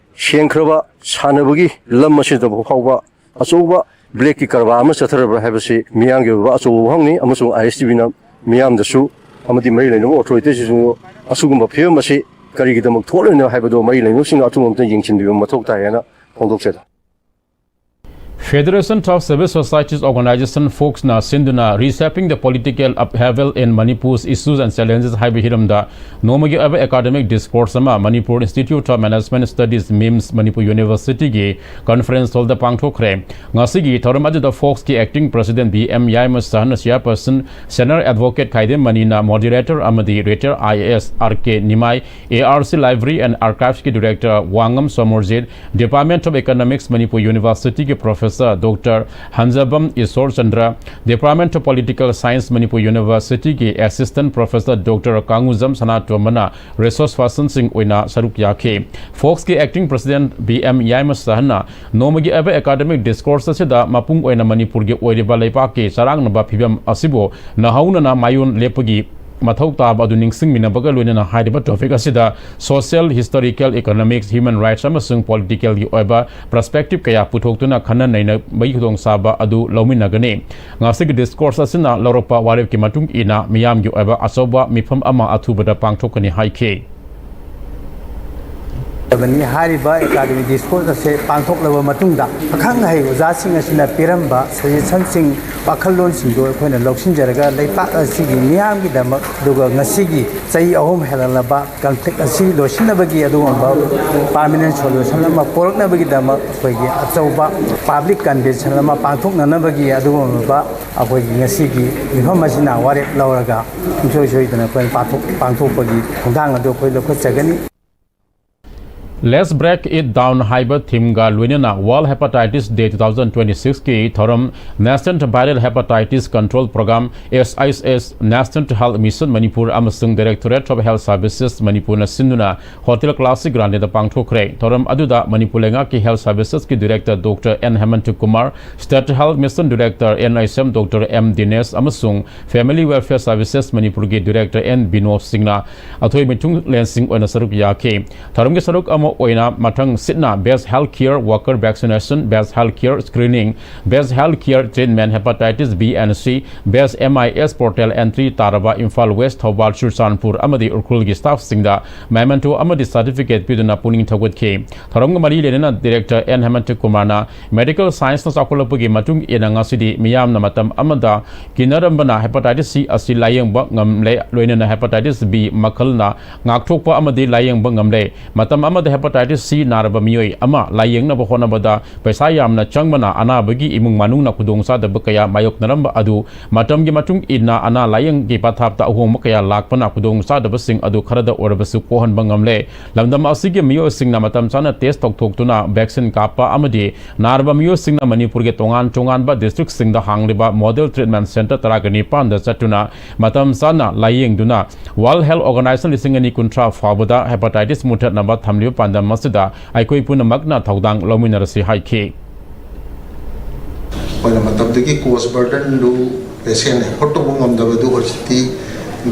ꯁꯦꯡꯈ꯭ꯔꯕ ꯁꯥꯟꯅꯕꯒꯤ ꯂꯝ ꯑꯁꯤꯗ ꯐꯥꯎꯕ ꯑꯆꯧꯕ ꯕ꯭ꯂꯦꯛꯀꯤ ꯀꯔꯕꯥꯔ ꯑꯃ ꯆꯠꯊꯔꯕ꯭ꯔꯥ ꯍꯥꯏꯕꯁꯤ ꯃꯤꯌꯥꯝꯒꯤ ꯑꯣꯏꯕ ꯑꯆꯧꯕ ꯋꯥꯍꯪꯅꯤ, ꯑꯃꯁꯨꯡ ꯑꯥꯏ ꯑꯦꯁ ꯇꯤ ꯚꯤꯅ ꯃꯤꯌꯥꯝꯗꯁꯨ ꯑꯃꯗꯤ ꯃꯔꯤ ꯂꯩꯅꯕ ꯑꯣꯊꯣꯔꯤꯇꯤꯁꯤꯡꯁꯨ ꯑꯁꯤꯒꯨꯝꯕ ꯐꯤꯕꯝ ꯑꯁꯤ ꯀꯔꯤꯒꯤꯗꯃꯛ ꯊꯣꯛꯂꯤꯕꯅꯣ ꯍꯥꯏꯕꯗꯨ ꯃꯔꯤ ꯂꯩꯅꯕꯁꯤꯡꯅ ꯑꯊꯨꯕ ꯑꯃꯇ ꯌꯦꯡꯁꯤꯟꯕꯤꯕ ꯃꯊꯧ ꯇꯥꯏ ꯍꯥꯏꯅ ꯐꯣꯡꯗꯣꯛꯆꯔꯤ꯫ Federation of Civil Societies Organization, ꯐꯣꯛꯁꯅ ꯁꯤꯟꯗꯨꯅ Reshaping the Political Upheaval in Manipur's Issues and Challenges ꯍꯥꯏꯕ ꯍꯤꯔꯝꯗ ꯅꯣꯡꯃꯒꯤ ꯑꯣꯏꯕ academic discourse ꯑꯃ Manipur Institute of Management Studies, MIMS, Manipur ꯌꯨꯅꯤꯚꯔꯁꯤꯇꯤꯒꯤ conference hallꯗ ꯄꯥꯡꯊꯣꯛꯈ꯭ꯔꯦ꯫ ꯉꯁꯤꯒꯤ ꯊꯧꯔꯝ ꯑꯗꯨꯗ ꯐꯣꯛꯁꯀꯤ acting president B M Yaima ꯁꯍꯥꯅ chairperson, senior advocate ꯈꯥꯏꯗꯦꯝ ꯃꯅꯤꯅ moderator ꯑꯃꯗꯤ retired I A S R K Nimai, A R C Library and Archives ꯀꯤ director ꯋꯥꯉꯝ Somorjit, Department of Economics, Manipur ꯌꯨꯅꯤꯚꯔꯁꯤꯇꯤꯒꯤ professor ꯗꯣꯛꯇꯔ ꯍꯟꯖꯕꯝ ꯏꯁꯣꯔ Chandra, Department of Political Science, Manipur ꯌꯨꯅꯤꯚꯔꯁꯤꯇꯤꯒꯤ assistant professor ꯗꯣꯛꯇꯔ ꯀꯥꯡꯉꯨꯖꯝ ꯁꯅꯥꯇꯣꯝꯕꯅ resource personꯁꯤꯡ ꯑꯣꯏꯅ ꯁꯔꯨꯛ ꯌꯥꯈꯤ꯫ ꯐꯣꯛꯁꯀꯤ acting president B M Yaima ꯁꯍꯥꯅ ꯅꯣꯡꯃꯒꯤ ꯑꯣꯏꯕ academic discourse ꯑꯁꯤꯗ ꯃꯄꯨꯡ ꯑꯣꯏꯅ ꯃꯅꯤꯄꯨꯔꯒꯤ ꯑꯣꯏꯔꯤꯕ ꯂꯩꯕꯥꯛꯀꯤ ꯆꯔꯥꯡꯅꯕ ꯐꯤꯕꯝ ꯑꯁꯤꯕꯨ ꯅꯧꯍꯧꯅꯅ ꯃꯥꯏꯌꯣꯟ ꯂꯦꯞꯄꯒꯤ ꯃꯊꯧ ꯇꯥꯕ ꯑꯗꯨ ꯅꯤꯡꯁꯤꯡꯃꯤꯟꯅꯕꯒ ꯂꯣꯏꯅꯅ ꯍꯥꯏꯔꯤꯕ topic ꯑꯁꯤꯗ social, historical, economics, human rights ꯑꯃꯁꯨꯡ political ꯒꯤ ꯑꯣꯏꯕ perspective ꯀꯌꯥ ꯄꯨꯊꯣꯛꯇꯨꯅ ꯈꯟꯅ ꯅꯩꯅꯕꯒꯤ ꯈꯨꯗꯣꯡꯆꯥꯕ ꯑꯗꯨ ꯂꯧꯃꯤꯟꯅꯒꯅꯤ꯫ ꯉꯁꯤꯒꯤ discourse ꯑꯁꯤꯅ ꯂꯧꯔꯛꯄ ꯋꯥꯔꯦꯞꯀꯤ ꯃꯇꯨꯡ ꯏꯟꯅ ꯃꯤꯌꯥꯝꯒꯤ ꯑꯣꯏꯕ ꯑꯆꯧꯕ ꯃꯤꯐꯝ ꯑꯃ ꯑꯊꯨꯕꯗ ꯄꯥꯡꯊꯣꯛꯀꯅꯤ ꯍꯥꯏꯈꯤ꯫ ꯕꯅꯤ꯫ ꯍꯥꯏꯔꯤꯕ ꯑꯦꯀꯥꯗꯃꯤ ꯗꯤꯁꯀꯣꯔꯁ ꯑꯁꯦ ꯄꯥꯡꯊꯣꯛꯂꯕ ꯃꯇꯨꯡꯗ, ꯑꯈꯪ ꯑꯍꯩ ꯑꯣꯖꯥꯁꯤꯡ ꯑꯁꯤꯅ ꯄꯤꯔꯝꯕ ꯁꯖꯦꯁꯟꯁꯤꯡ, ꯋꯥꯈꯜꯂꯣꯟꯁꯤꯡꯗꯨ ꯑꯩꯈꯣꯏꯅ ꯂꯧꯁꯤꯟꯖꯔꯒ, ꯂꯩꯄꯥꯛ ꯑꯁꯤꯒꯤ ꯃꯤꯌꯥꯝꯒꯤꯗꯃꯛ, ꯑꯗꯨꯒ ꯉꯁꯤꯒꯤ ꯆꯍꯤ ꯑꯍꯨꯝ ꯍꯦꯜꯂꯛꯂꯕ ꯀꯟꯐ꯭ꯂꯤꯛ ꯑꯁꯤ ꯂꯣꯏꯁꯤꯟꯅꯕꯒꯤ ꯑꯗꯨꯒꯨꯝꯕ ꯄꯥꯔꯃꯤꯅꯦꯟ ꯁꯣꯂꯨꯁꯟ ꯑꯃ ꯄꯨꯔꯛꯅꯕꯒꯤꯗꯃꯛ ꯑꯩꯈꯣꯏꯒꯤ ꯑꯆꯧꯕ ꯄꯥꯕ꯭ꯂꯤꯛ ꯀꯟꯚꯦꯟꯁꯟ ꯑꯃ ꯄꯥꯡꯊꯣꯛꯅꯅꯕꯒꯤ ꯑꯗꯨꯒꯨꯝꯂꯕ ꯑꯩꯈꯣꯏꯒꯤ ꯉꯁꯤꯒꯤ ꯃꯤꯐꯝ ꯑꯁꯤꯅ ꯋꯥꯔꯦꯞ ꯂꯧꯔꯒ ꯁꯨꯡꯁꯣꯏ ꯁꯣꯏꯗꯅ ꯑꯩꯈꯣꯏꯅ ꯄꯥꯡꯊꯣꯛ-, ꯄꯥꯡꯊꯣꯛꯄꯒꯤ ꯈꯣꯡꯊꯥꯡ ꯑꯗꯨ ꯑꯩꯈꯣꯏ ꯂꯧꯈꯠꯆꯒꯅꯤ꯫ Let's Break It Down ꯍꯥꯏꯕ ꯊꯤꯝꯒ ꯂꯣꯏꯅꯅ World Hepatitis Day two thousand twenty six ꯀꯤ ꯊꯧꯔꯝ National Viral Hepatitis Control Program, S I S, National Health Mission Manipur ꯑꯃꯁꯨꯡ Directorate of Health Services ꯃꯅꯤꯄꯨꯔꯅ ꯁꯤꯟꯗꯨꯅ ꯍꯣꯇꯦꯜ ꯀ꯭ꯂꯥꯁꯤꯛ ꯒ꯭ꯔꯥꯟꯗꯦꯗ ꯄꯥꯡꯊꯣꯛꯈ꯭ꯔꯦ꯫ ꯊꯧꯔꯝ ꯑꯗꯨꯗ ꯃꯅꯤꯄꯨꯔ ꯂꯩꯉꯥꯛꯀꯤ ꯍꯦꯜꯊ ꯁꯔꯚꯤꯁꯦꯁꯀꯤ director doctor N Hemanta Kumar, state health mission director N H M doctor M Dinesh ꯑꯃꯁꯨꯡ ꯐꯦꯃꯤꯂꯤ ꯋꯦꯜꯐꯤꯌꯔ ꯁꯔꯚꯤꯁꯦꯁ ꯃꯅꯤꯄꯨꯔꯒꯤ director N Binod ꯁꯤꯡꯅ ꯑꯊꯣꯏ ꯃꯤꯊꯨꯡꯂꯦꯟꯁꯤꯡ ꯑꯣꯏꯅ ꯁꯔꯨꯛ ꯌꯥꯈꯤ꯫ ꯊꯧꯔꯝꯒꯤ ꯁꯔꯨꯛ ꯑꯃ ꯑꯣꯏꯅ ꯃꯊꯪ ꯁꯤꯠꯅ Best Health Care Worker Vaccination, Best Health Care Screening, Best Health Care Treatment, Hepatitis B and C, Best M I S Portal Entry ꯇꯥꯔꯕ ꯏꯝꯐꯥꯜ ꯋꯦꯁ, ꯊꯧꯕꯥꯜ, ꯆꯨꯔꯆꯥꯟꯄꯨꯔ ꯑꯃꯗꯤ ꯎꯈ꯭ꯔꯨꯜꯒꯤ ꯁ꯭ꯇꯥꯐꯁꯤꯡꯗ ꯃꯦꯃꯦꯟꯇꯣ ꯑꯃꯗꯤ ꯁꯔꯇꯤꯐꯤꯀꯦꯠ ꯄꯤꯗꯨꯅ ꯄꯨꯛꯅꯤꯡ ꯊꯧꯒꯠꯈꯤ꯫ ꯊꯧꯔꯝꯒ ꯃꯔꯤ ꯂꯩꯅꯅ ꯗꯤꯔꯦꯛꯇꯔ ꯑꯦꯟ ꯍꯦꯃꯟꯇ ꯀꯨꯃꯥꯔꯅ medical scienceꯅ ꯆꯥꯎꯈꯠꯂꯛꯄꯒꯤ ꯃꯇꯨꯡ ꯏꯟꯅ ꯉꯁꯤꯗꯤ ꯃꯤꯌꯥꯝꯅ ꯃꯇꯝ ꯑꯃꯗ ꯀꯤꯅꯔꯝꯕꯅ hepatitis C ꯑꯁꯤ ꯂꯥꯌꯦꯡꯕ ꯉꯝꯂꯦ, ꯂꯣꯏꯅꯅ hepatitis B ꯃꯈꯜꯅ ꯉꯥꯛꯊꯣꯛꯄ ꯑꯃꯗꯤ ꯂꯥꯌꯦꯡꯕ ꯉꯝꯂꯦ꯫ ꯃꯇꯝ ꯑꯃꯗ hepatitis C ꯅꯥꯔꯕ ꯃꯤꯑꯣꯏ ꯑꯃ ꯂꯥꯌꯦꯡꯅꯕ ꯍꯣꯠꯅꯕꯗ ꯄꯩꯁꯥ ꯌꯥꯝꯅ ꯆꯪꯕꯅ ꯑꯅꯥꯕꯒꯤ ꯏꯃꯨꯡ ꯃꯅꯨꯡꯅ ꯈꯨꯗꯣꯡꯆꯥꯗꯕ ꯀꯌꯥ ꯃꯥꯌꯣꯛꯅꯔꯝꯕ ꯑꯗꯨ ꯃꯇꯝꯒꯤ ꯃꯇꯨꯡ ꯏꯟꯅ ꯑꯅꯥ ꯂꯥꯌꯦꯡꯒꯤ ꯄꯊꯥꯞꯇ ꯑꯍꯣꯡꯕ ꯀꯌꯥ ꯂꯥꯛꯄꯅ ꯈꯨꯗꯣꯡꯆꯥꯗꯕꯁꯤꯡ ꯑꯗꯨ ꯈꯔꯗ ꯑꯣꯏꯔꯕꯁꯨ ꯀꯣꯛꯍꯟꯕ ꯉꯝꯂꯦ꯫ ꯂꯝꯗꯝ ꯑꯁꯤꯒꯤ ꯃꯤꯑꯣꯏꯁꯤꯡꯅ ꯃꯇꯝ ꯆꯥꯅ test ꯇꯧꯊꯣꯛꯇꯨꯅ vaccine ꯀꯥꯞꯄ ꯑꯃꯗꯤ ꯅꯥꯔꯕ ꯃꯤꯑꯣꯏꯁꯤꯡꯅ ꯃꯅꯤꯄꯨꯔꯒꯤ ꯇꯣꯉꯥꯟ ꯇꯣꯉꯥꯟꯕ districtꯁꯤꯡꯗ ꯍꯥꯡꯂꯤꯕ model treatment centre ꯇꯔꯥꯒ ꯅꯤꯄꯥꯟꯗ ꯆꯠꯇꯨꯅ ꯃꯇꯝ ꯆꯥꯅ ꯂꯥꯌꯦꯡꯗꯨꯅ World Health Organization ꯂꯤꯁꯤꯡ ꯑꯅꯤ ꯀꯨꯟꯊ꯭ꯔꯥ ꯐꯥꯎꯕꯗ hepatitis ꯃꯨꯊꯠꯅꯕ ꯊꯝꯂꯤꯕ ꯄꯥꯟꯗꯝ ꯑꯁꯤꯗ ꯑꯩꯈꯣꯏ ꯄꯨꯝꯅꯃꯛꯅ ꯊꯧꯗꯥꯡ ꯂꯧꯃꯤꯟꯅꯔꯁꯤ ꯍꯥꯏꯈꯤ꯫ ꯑꯩꯈꯣꯏꯅ ꯃꯇꯝꯗꯨꯒꯤ cost burdenꯗꯨ patient afford ꯇꯧꯕ ꯉꯝꯗꯕꯗꯨ ꯍꯧꯖꯤꯛꯇꯤ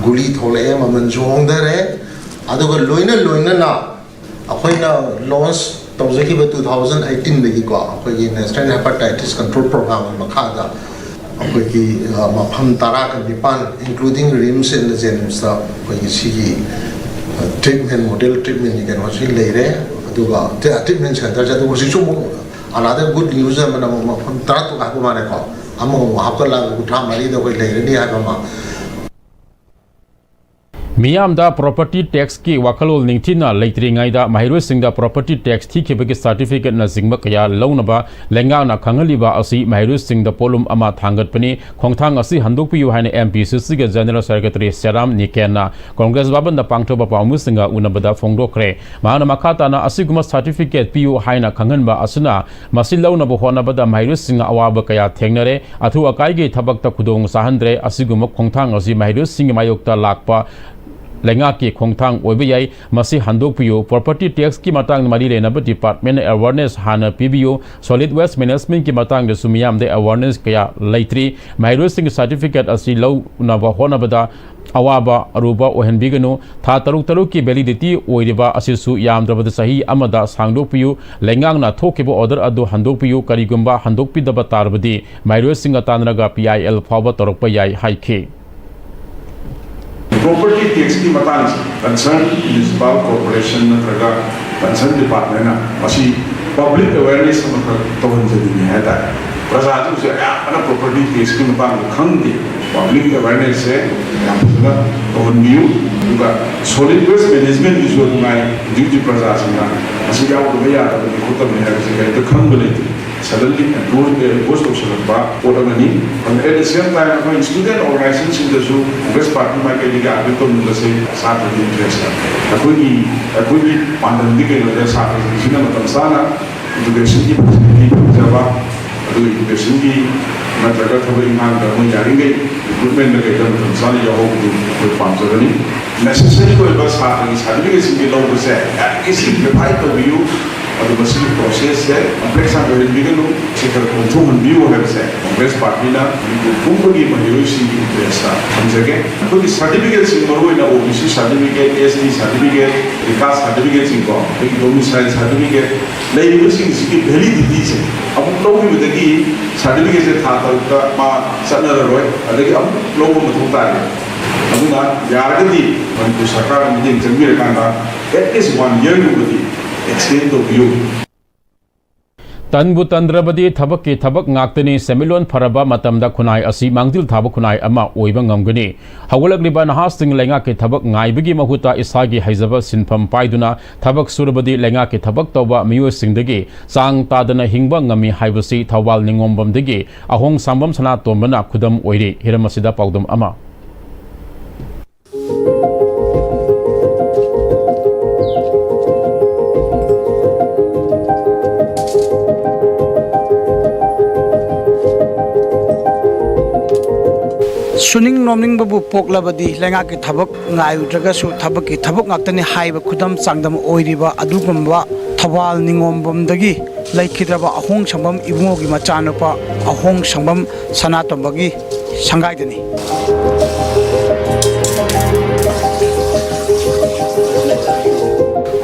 ꯒꯨꯂꯤ ꯊꯣꯛꯂꯛꯑꯦ, ꯃꯃꯜꯁꯨ ꯍꯣꯡꯊꯔꯦ꯫ ꯑꯗꯨꯒ ꯂꯣꯏꯅ ꯂꯣꯏꯅꯅ ꯑꯩꯈꯣꯏꯅ launch ꯇꯧꯖꯈꯤꯕ two thousand eighteenꯗꯒꯤꯀꯣ, ꯑꯩꯈꯣꯏꯒꯤ National Hepatitis Control Programꯒꯤ ꯃꯈꯥꯗ ꯑꯩꯈꯣꯏꯒꯤ, ꯑ, ꯃꯐꯝ ꯇꯔꯥꯒ ꯅꯤꯄꯥꯟ, including RIMS and JNIMSꯇ ꯑꯩꯈꯣꯏꯒꯤ ꯁꯤꯒꯤ, ꯇ꯭ꯔꯤꯠꯃꯦꯟ, ꯃꯣꯗꯦꯜ ꯇ꯭ꯔꯤꯠꯃꯦꯟꯒꯤ ꯀꯩꯅꯣꯁꯤ ꯂꯩꯔꯦ꯫ ꯑꯗꯨꯒ ꯇ꯭ꯔꯤꯠꯃꯦꯟ ꯁꯦꯟꯇꯔꯁꯦ, ꯑꯗꯨ ꯍꯧꯖꯤꯛꯁꯨ ꯑꯃꯨꯛ ꯑꯅꯥꯗ ꯒꯨꯗ ꯅ꯭ꯌꯨꯁ ꯑꯃꯅ ꯑꯃꯨꯛ ꯃꯐꯝ ꯇꯔꯥ ꯇꯔꯨꯛ ꯍꯥꯞꯄ ꯃꯥꯜꯂꯦꯀꯣ, ꯑꯃꯒ ꯑꯃꯨꯛ ꯍꯥꯞꯀꯠꯂꯒ ꯀꯨꯟꯊ꯭ꯔꯥ ꯃꯔꯤꯗ ꯑꯩꯈꯣꯏ ꯂꯩꯔꯅꯤ ꯍꯥꯏꯕ ꯑꯃ꯫ ꯃꯤꯌꯥꯝꯗ ꯄ꯭ꯔꯣꯄꯔꯇꯤ ꯇꯦꯛꯁꯀꯤ ꯋꯥꯈꯜꯂꯣꯟ ꯅꯤꯡꯊꯤꯅ ꯂꯩꯇ꯭ꯔꯤꯉꯩꯗ ꯃꯍꯩꯔꯣꯏꯁꯤꯡꯗ ꯄ꯭ꯔꯣꯄꯔꯇꯤ ꯇꯦꯛꯁ ꯊꯤꯈꯤꯕꯒꯤ ꯁꯥꯔꯇꯤꯐꯤꯀꯦꯠꯅꯆꯤꯡꯕ ꯀꯌꯥ ꯂꯧꯅꯕ ꯂꯩꯉꯥꯛꯅ ꯈꯪꯍꯜꯂꯤꯕ ꯑꯁꯤ ꯃꯍꯩꯔꯣꯏꯁꯤꯡꯗ ꯄꯣꯠꯂꯨꯝ ꯑꯃ ꯊꯥꯡꯒꯠꯄꯅꯤ꯫ ꯈꯣꯡꯊꯥꯡ ꯑꯁꯤ ꯍꯟꯗꯣꯛꯄꯤꯌꯨ ꯍꯥꯏꯅ ꯑꯦꯝ ꯄꯤ ꯁꯤ ꯁꯤꯒꯤ ꯖꯦꯅꯔꯦꯜ ꯁꯦꯀ꯭ꯔꯦꯇꯔꯤ ꯁꯦꯔꯥꯝ ꯅꯤꯀꯦꯟꯅ ꯀꯣꯡꯒ꯭ꯔꯦꯁ ꯚꯕꯟꯗ ꯄꯥꯡꯊꯣꯛꯄ ꯄꯥꯎꯃꯤꯁꯤꯡꯒ ꯎꯅꯕꯗ ꯐꯣꯡꯗꯣꯛꯈ꯭ꯔꯦ꯫ ꯃꯍꯥꯛꯅ ꯃꯈꯥ ꯇꯥꯅ ꯑꯁꯤꯒꯨꯝꯕ ꯁꯥꯔꯇꯤꯐꯤꯀꯦꯠ ꯄꯤꯌꯨ ꯍꯥꯏꯅ ꯈꯪꯍꯟꯕ ꯑꯁꯤꯅ ꯃꯁꯤ ꯂꯧꯅꯕ ꯍꯣꯠꯅꯕꯗ ꯃꯍꯩꯔꯣꯏꯁꯤꯡꯅ ꯑꯋꯥꯕ ꯀꯌꯥ ꯊꯦꯡꯅꯔꯦ꯫ ꯑꯊꯨ ꯑꯀꯥꯏꯒꯤ ꯊꯕꯛꯇ ꯈꯨꯗꯣꯡ ꯆꯥꯍꯟꯗ꯭ꯔꯦ꯫ ꯑꯁꯤꯒꯨꯝꯕ ꯈꯣꯡꯊꯥꯡ ꯑꯁꯤ ꯃꯍꯩꯔꯣꯏꯁꯤꯡꯒꯤ ꯃꯥꯌꯣꯛꯇ ꯂꯥꯛꯄ ꯂꯩꯉꯥꯛꯀꯤ ꯈꯣꯡꯊꯥꯡ ꯑꯣꯏꯕ ꯌꯥꯏ꯫ ꯃꯁꯤ ꯍꯟꯗꯣꯛꯄꯤꯌꯨ꯫ ꯄ꯭ꯔꯣꯄꯔꯇꯤ ꯇꯦꯛꯁꯀꯤ ꯃꯇꯥꯡꯗ ꯃꯔꯤ ꯂꯩꯅꯕ ꯗꯤꯄꯥꯔꯠꯃꯦꯟꯅ ꯑꯦꯋꯥꯔꯅꯦꯁ ꯍꯥꯟꯅ ꯄꯤꯕꯤꯌꯨ꯫ ꯁꯣꯂꯤꯗ ꯋꯦꯁ ꯃꯦꯅꯦꯖꯃꯦꯟꯠꯀꯤ ꯃꯇꯥꯡꯗꯁꯨ ꯃꯤꯌꯥꯝꯗ ꯑꯦꯋꯥꯔꯅꯦꯁ ꯀꯌꯥ ꯂꯩꯇ꯭ꯔꯤ꯫ ꯃꯍꯩꯔꯣꯏꯁꯤꯡꯒꯤ ꯁꯥꯔꯇꯤꯐꯤꯀꯦꯠ ꯑꯁꯤ ꯂꯧꯅꯕ ꯍꯣꯠꯅꯕꯗ ꯑꯋꯥꯕ ꯑꯔꯨꯕ ꯑꯣꯏꯍꯟꯕꯤꯒꯅꯨ꯫ ꯊꯥ ꯇꯔꯨꯛ ꯇꯔꯨꯛꯀꯤ ꯚꯦꯂꯤꯗꯤꯇꯤ ꯑꯣꯏꯔꯤꯕ ꯑꯁꯤꯁꯨ ꯌꯥꯝꯗ꯭ꯔꯕꯗ ꯆꯍꯤ ꯑꯃꯗ ꯁꯥꯡꯗꯣꯛꯄꯤꯌꯨ꯫ ꯂꯩꯉꯥꯛꯅ ꯊꯣꯛꯈꯤꯕ ꯑꯣꯔꯗꯔ ꯑꯗꯨ ꯍꯟꯗꯣꯛꯄꯤꯌꯨ꯫ ꯀꯔꯤꯒꯨꯝꯕ ꯍꯟꯗꯣꯛꯄꯤꯗꯕ ꯇꯥꯔꯕꯗꯤ ꯃꯍꯩꯔꯣꯏꯁꯤꯡꯒ ꯇꯥꯟꯅꯔꯒ ꯄꯤ ꯑꯥꯏ ꯑꯦꯜ ꯐꯥꯎꯕ ꯇꯧꯔꯛꯄ ꯌꯥꯏ ꯍꯥꯏꯈꯤ꯫ ꯄ꯭ꯔꯣꯄꯔꯇꯤ ꯇꯦꯛꯁꯀꯤ ꯃꯇꯥꯡꯁꯤ ꯀꯟꯁꯔꯟ ꯃ꯭ꯌꯨꯅꯤꯁꯤꯄꯥꯜ ꯀꯣꯔꯄꯣꯔꯦꯁꯟ ꯅꯠꯇ꯭ꯔꯒ ꯀꯟꯁꯔꯟ ꯗꯤꯄꯥꯔꯠꯃꯦꯟꯅ ꯃꯁꯤ ꯄꯕ꯭ꯂꯤꯛ ꯑꯦꯋꯦꯔꯅꯦꯁ ꯑꯃꯈꯛ ꯇꯧꯍꯟꯖꯅꯤꯡꯉꯤ ꯍꯥꯏꯇꯥꯔꯦ꯫ ꯄ꯭ꯔꯖꯥꯁꯤꯡꯁꯦ ꯑꯌꯥꯝꯕꯅ ꯄ꯭ꯔꯣꯄꯔꯇꯤ ꯇꯦꯛꯁꯀꯤ ꯃꯇꯥꯡꯗ ꯈꯪꯗꯦ꯫ ꯄꯕ꯭ꯂꯤꯛ ꯑꯦꯋꯦꯔꯅꯦꯁꯁꯦ ꯌꯥꯝ ꯐꯖꯅ ꯇꯧꯍꯟꯕꯤꯌꯨ꯫ ꯑꯗꯨꯒ ꯁꯣꯂꯤꯗ ꯋꯦꯁ ꯃꯦꯅꯦꯖꯃꯦꯟꯒꯤꯁꯨ ꯑꯗꯨꯉꯥꯏ ꯍꯧꯖꯤꯛ ꯍꯧꯖꯤꯛ ꯄ꯭ꯔꯖꯥꯁꯤꯡꯅ ꯃꯁꯤ ꯌꯥꯎꯗꯕ ꯌꯥꯗꯕꯅꯤ ꯈꯣꯠꯇꯕꯅꯤ ꯍꯥꯏꯕꯁꯦ ꯀꯔꯤꯝꯇ ꯈꯪꯕ ꯂꯩꯇꯦ꯫ ꯁꯗꯟꯂꯤ ꯑꯦꯝꯄꯣꯖ ꯇꯧꯁꯤꯜꯂꯛꯄ ꯄꯣꯠ ꯑꯃꯅꯤ꯫ ꯑꯗꯨ at the same time ꯑꯩꯈꯣꯏ ꯏꯁꯇꯨꯗꯦꯟ ꯑꯣꯔꯒꯅꯥꯏꯖꯦꯁꯟꯁꯤꯡꯗꯁꯨ ꯀꯣꯡꯒ꯭ꯔꯦꯁ ꯄꯥꯔꯇꯤ ꯃꯥꯏꯀꯩꯗꯒꯤ ꯑꯥꯔꯒ꯭ꯌꯨ ꯇꯧꯅꯤꯡꯕꯁꯦ ꯁꯥꯇ꯭ꯔꯒꯤ ꯏꯟꯇꯔꯦꯁꯇ ꯑꯩꯈꯣꯏꯒꯤ ꯑꯩꯈꯣꯏꯒꯤ ꯄꯥꯟꯗꯝꯗꯤ ꯀꯩꯅꯣꯗ ꯁꯥꯇ꯭ꯔꯁꯤꯡꯁꯤꯅ ꯃꯇꯝ ꯆꯥꯅ ꯏꯗꯨꯀꯦꯁꯟꯒꯤ ꯐꯦꯁꯤꯂꯤꯇꯤ ꯐꯪꯖꯕ, ꯑꯗꯨꯒ ꯏꯗꯨꯀꯦꯁꯟꯒꯤ ꯅꯠꯇ꯭ꯔꯒ ꯊꯕꯛ ꯏꯪꯈꯥꯡꯗ ꯃꯣꯏ ꯌꯥꯔꯤꯈꯩ ꯔꯤꯀ꯭ꯔꯨꯠꯃꯦꯟꯗ ꯀꯩꯗ ꯃꯇꯝ ꯆꯥꯅ ꯌꯥꯎꯍꯧꯕꯗꯨ ꯑꯩꯈꯣꯏ ꯄꯥꯝꯖꯕꯅꯤ꯫ ꯅꯦꯁꯦꯁꯔꯤ ꯑꯣꯏꯕ ꯁꯥꯇ꯭ꯔꯒꯤ ꯁꯥꯔꯇꯤꯐꯤꯀꯦꯠꯁꯤꯡꯁꯦ ꯂꯧꯕꯁꯦ ꯌꯥꯔꯤꯈꯩ ꯁꯤꯝꯄ꯭ꯂꯤꯐꯥꯏ ꯇꯧꯕꯤꯌꯨ꯫ ꯑꯗꯨ ꯃꯁꯤꯒꯤ ꯄ꯭ꯔꯣꯁꯦꯁꯁꯦ ꯀꯝꯄ꯭ꯂꯦꯛꯁ ꯌꯥꯝ ꯑꯣꯏꯍꯟꯕꯤꯒꯅꯨ꯫ ꯁꯤ ꯈꯔ ꯀꯣꯝꯊꯣꯛꯍꯟꯕꯤꯌꯨ ꯍꯥꯏꯕꯁꯦ ꯀꯣꯡꯒ꯭ꯔꯦꯁ ꯄꯥꯔꯇꯤꯅ ꯃꯅꯤꯄꯨꯔ ꯄꯨꯝꯕꯒꯤ ꯃꯍꯩꯔꯣꯏꯁꯤꯡꯒꯤ ꯏꯟꯇꯔꯦꯁꯇ ꯊꯝꯖꯒꯦ꯫ ꯑꯩꯈꯣꯏꯒꯤ ꯁꯥꯔꯇꯤꯐꯤꯀꯦꯠꯁꯤꯡ, ꯃꯔꯨꯑꯣꯏꯅ ꯑꯣ ꯕꯤ ꯁꯤ ꯁꯥꯔꯇꯤꯐꯤꯀꯦꯠ, ꯑꯦꯁ ꯇꯤ ꯁꯥꯔꯇꯤꯐꯤꯀꯦꯠ, ꯔꯤꯀꯥꯁ ꯁꯥꯔꯇꯤꯐꯤꯀꯦꯠꯁꯤꯡꯀꯣ, ꯑꯩꯈꯣꯏꯒꯤ ꯗꯣꯃꯤꯁꯥꯏꯜ ꯁꯥꯔꯇꯤꯐꯤꯀꯦꯠ ꯂꯩꯔꯤꯕꯁꯤꯡꯁꯤꯒꯤ ꯚꯦꯂꯤꯗꯤꯇꯤꯁꯦ ꯑꯃꯨꯛ ꯂꯧꯈꯤꯕꯗꯒꯤ ꯁꯥꯔꯇꯤꯐꯤꯀꯦꯠꯁꯦ ꯊꯥ ꯇꯔꯨꯛꯇ ꯃꯥ ꯆꯠꯅꯔꯔꯣꯏ, ꯑꯗꯒꯤ ꯑꯃꯨꯛ ꯂꯧꯕ ꯃꯊꯧ ꯇꯥꯔꯦ꯫ ꯑꯗꯨꯅ ꯌꯥꯔꯒꯗꯤ ꯃꯅꯤꯄꯨꯔ ꯁꯔꯀꯥꯔꯅ ꯃꯤꯠꯌꯦꯡ ꯆꯪꯕꯤꯔꯀꯥꯟꯗ at least one year ꯒꯨꯝꯕꯗꯤ extend ꯇꯧꯕꯤꯌꯨ꯫ ꯇꯟꯕꯨ ꯇꯟꯗ꯭ꯔꯕꯗꯤ ꯊꯕꯛꯀꯤ ꯊꯕꯛ ꯉꯥꯛꯇꯅꯤ꯫ ꯁꯦꯟꯃꯤꯠꯂꯣꯟ ꯐꯔꯕ ꯃꯇꯝꯗ ꯈꯨꯟꯅꯥꯏ ꯑꯁꯤ ꯃꯥꯡꯖꯤꯜ ꯊꯥꯕ ꯈꯨꯟꯅꯥꯏ ꯑꯃ ꯑꯣꯏꯕ ꯉꯝꯒꯅꯤ꯫ ꯍꯧꯒꯠꯂꯛꯂꯤꯕ ꯅꯍꯥꯁꯤꯡ ꯂꯩꯉꯥꯛꯀꯤ ꯊꯕꯛ ꯉꯥꯏꯕꯒꯤ ꯃꯍꯨꯠꯇ ꯏꯁꯥꯒꯤ ꯍꯩꯖꯕ ꯁꯤꯟꯐꯝ ꯄꯥꯏꯗꯨꯅ ꯊꯕꯛ ꯁꯨꯔꯕꯗꯤ ꯂꯩꯉꯥꯛꯀꯤ ꯊꯕꯛ ꯇꯧꯕ ꯃꯤꯑꯣꯏꯁꯤꯡꯗꯒꯤ ꯆꯥꯡ ꯇꯥꯗꯅ ꯍꯤꯡꯕ ꯉꯝꯃꯤ ꯍꯥꯏꯕꯁꯤ ꯊꯧꯕꯥꯜ ꯅꯤꯉꯣꯝꯕꯝꯗꯒꯤ ꯑꯍꯣꯡ ꯁꯥꯡꯕꯝ ꯁꯅꯥꯇꯣꯝꯕꯅ ꯈꯨꯗꯝ ꯑꯣꯏꯔꯤ꯫ ꯍꯤꯔꯝ ꯑꯁꯤꯗ ꯄꯥꯎꯗꯝ ꯑꯃ꯫ ꯁꯨꯅꯤꯡ ꯅꯣꯝꯅꯤꯡꯕꯕꯨ ꯄꯣꯛꯂꯕꯗꯤ ꯂꯩꯉꯥꯛꯀꯤ ꯊꯕꯛ ꯉꯥꯏꯔꯨꯗ꯭ꯔꯒꯁꯨ ꯊꯕꯛꯀꯤ ꯊꯕꯛ ꯉꯥꯛꯇꯅꯤ ꯍꯥꯏꯕ ꯈꯨꯗꯝ ꯆꯥꯡꯗꯝ ꯑꯣꯏꯔꯤꯕ ꯑꯗꯨꯒꯨꯝꯕ ꯊꯧꯕꯥꯜ ꯅꯤꯉꯣꯝꯕꯝꯗꯒꯤ ꯂꯩꯈꯤꯗ꯭ꯔꯕ ꯑꯍꯣꯡ ꯁꯪꯕꯝ ꯏꯕꯨꯡꯉꯣꯒꯤ ꯃꯆꯥꯅꯨꯄꯥ ꯑꯍꯣꯡ ꯁꯪꯕꯝ ꯁꯅꯥꯇꯣꯝꯕꯒꯤ ꯁꯪꯒꯥꯏꯗꯅꯤ꯫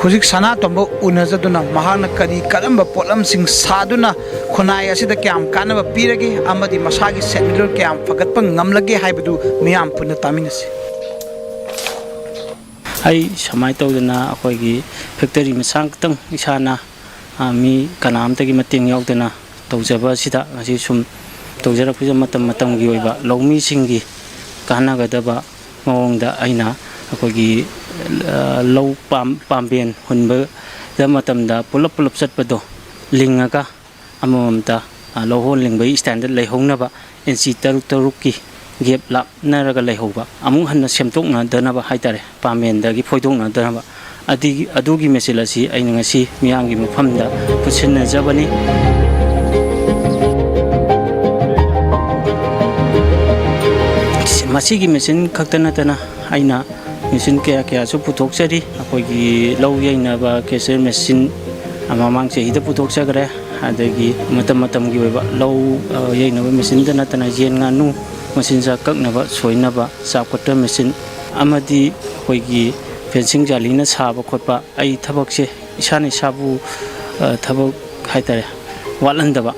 ꯍꯧꯖꯤꯛ ꯁꯅꯥꯇꯣꯝꯕ ꯎꯅꯖꯗꯨꯅ ꯃꯍꯥꯛꯅ ꯀꯔꯤ ꯀꯔꯝꯕ ꯄꯣꯠꯂꯝꯁꯤꯡ ꯁꯥꯗꯨꯅ ꯈꯨꯟꯅꯥꯏ ꯑꯁꯤꯗ ꯀꯌꯥꯝ ꯀꯥꯟꯅꯕ ꯄꯤꯔꯒꯦ ꯑꯃꯗꯤ ꯃꯁꯥꯒꯤ ꯁꯦꯟꯃꯤꯠꯂꯣꯟ ꯀꯌꯥꯝ ꯐꯒꯠꯄ ꯉꯝꯂꯒꯦ ꯍꯥꯏꯕꯗꯨ ꯃꯤꯌꯥꯝ ꯄꯨꯟꯅ ꯇꯥꯃꯤꯟꯅꯁꯤ꯫ ꯑꯩ ꯁꯨꯃꯥꯏꯅ ꯇꯧꯗꯅ ꯑꯩꯈꯣꯏꯒꯤ ꯐꯦꯛꯇꯔꯤ ꯃꯆꯥ ꯈꯛꯇꯪ ꯏꯁꯥꯅ, ꯑ, ꯃꯤ ꯀꯅꯥꯝꯇꯒꯤ ꯃꯇꯦꯡ ꯌꯥꯎꯗꯅ ꯇꯧꯖꯕ ꯑꯁꯤꯗ ꯉꯁꯤ ꯁꯨꯝ ꯇꯧꯖꯔꯛꯄꯁꯤꯗ ꯃꯇꯝ ꯃꯇꯝꯒꯤ ꯑꯣꯏꯕ ꯂꯧꯃꯤꯁꯤꯡꯒꯤ ꯀꯥꯟꯅꯒꯗꯕ ꯃꯑꯣꯡꯗ ꯑꯩꯅ ꯑꯩꯈꯣꯏꯒꯤ, ꯑ, ꯂꯧ ꯄꯥꯝ-, ꯄꯥꯝꯕꯦꯟ ꯍꯨꯟꯕꯗ ꯃꯇꯝꯗ ꯄꯨꯂꯞ ꯄꯨꯂꯞ ꯆꯠꯄꯗꯣ ꯂꯤꯡꯉꯒ ꯑꯃꯃꯝꯇ, ꯑ, ꯂꯧꯍꯣꯟ ꯂꯤꯡꯕꯒꯤ ꯁ꯭ꯇꯥꯏꯜꯗ ꯂꯩꯍꯧꯅꯕ ꯏꯟꯆꯤ ꯇꯔꯨꯛ ꯇꯔꯨꯛꯀꯤ ꯒꯦꯞ ꯂꯥꯞꯅꯔꯒ ꯂꯩꯍꯧꯕ, ꯑꯃꯨꯛ ꯍꯟꯅ ꯁꯦꯝꯗꯣꯛꯅꯗꯅꯕ ꯍꯥꯏꯇꯥꯔꯦ, ꯄꯥꯝꯕꯦꯟꯗꯒꯤ ꯐꯣꯏꯗꯣꯛꯅꯗꯅꯕ꯫ ꯑꯗꯨꯒꯤ, ꯑꯗꯨꯒꯤ ꯃꯦꯆꯤꯟ ꯑꯁꯤ ꯑꯩꯅ ꯉꯁꯤ ꯃꯤꯌꯥꯝꯒꯤ ꯃꯐꯝꯗ ꯈꯨꯠꯁꯤꯟꯅꯖꯕꯅꯤ꯫ ꯃꯁꯤꯒꯤ ꯃꯦꯆꯤꯟ ꯈꯛꯇ ꯅꯠꯇꯅ ꯑꯩꯅ ꯃꯦꯆꯤꯟ ꯀꯌꯥ ꯀꯌꯥꯁꯨ ꯄꯨꯊꯣꯛꯆꯔꯤ꯫ ꯑꯩꯈꯣꯏꯒꯤ ꯂꯧ ꯌꯩꯅꯕ ꯀ꯭ꯔꯦꯁꯔ ꯃꯦꯆꯤꯟ ꯃꯃꯥꯡ ꯆꯍꯤꯗ ꯄꯨꯊꯣꯛꯆꯈ꯭ꯔꯦ꯫ ꯑꯗꯒꯤ ꯃꯇꯝ ꯃꯇꯝꯒꯤ ꯑꯣꯏꯕ ꯂꯧ, ꯑ, ꯌꯩꯅꯕ ꯃꯦꯆꯤꯟꯗ ꯅꯠꯇꯅ ꯌꯦꯟ ꯉꯥꯅꯨ ꯃꯆꯤꯟꯖꯥꯛ ꯀꯛꯅꯕ, ꯁꯣꯏꯅꯕ, ꯆꯥꯞ ꯀꯠꯇꯔ ꯃꯦꯆꯤꯟ ꯑꯃꯗꯤ ꯑꯩꯈꯣꯏꯒꯤ ꯐꯦꯟꯁꯤꯡ ꯖꯥꯂꯤꯅ ꯁꯥꯕ ꯈꯣꯠꯄ, ꯑꯩ ꯊꯕꯛꯁꯦ ꯏꯁꯥꯅ ꯏꯁꯥꯕꯨ, ꯑ, ꯊꯕꯛ ꯍꯥꯏꯇꯥꯔꯦ, ꯋꯥꯠꯍꯟꯗꯕ,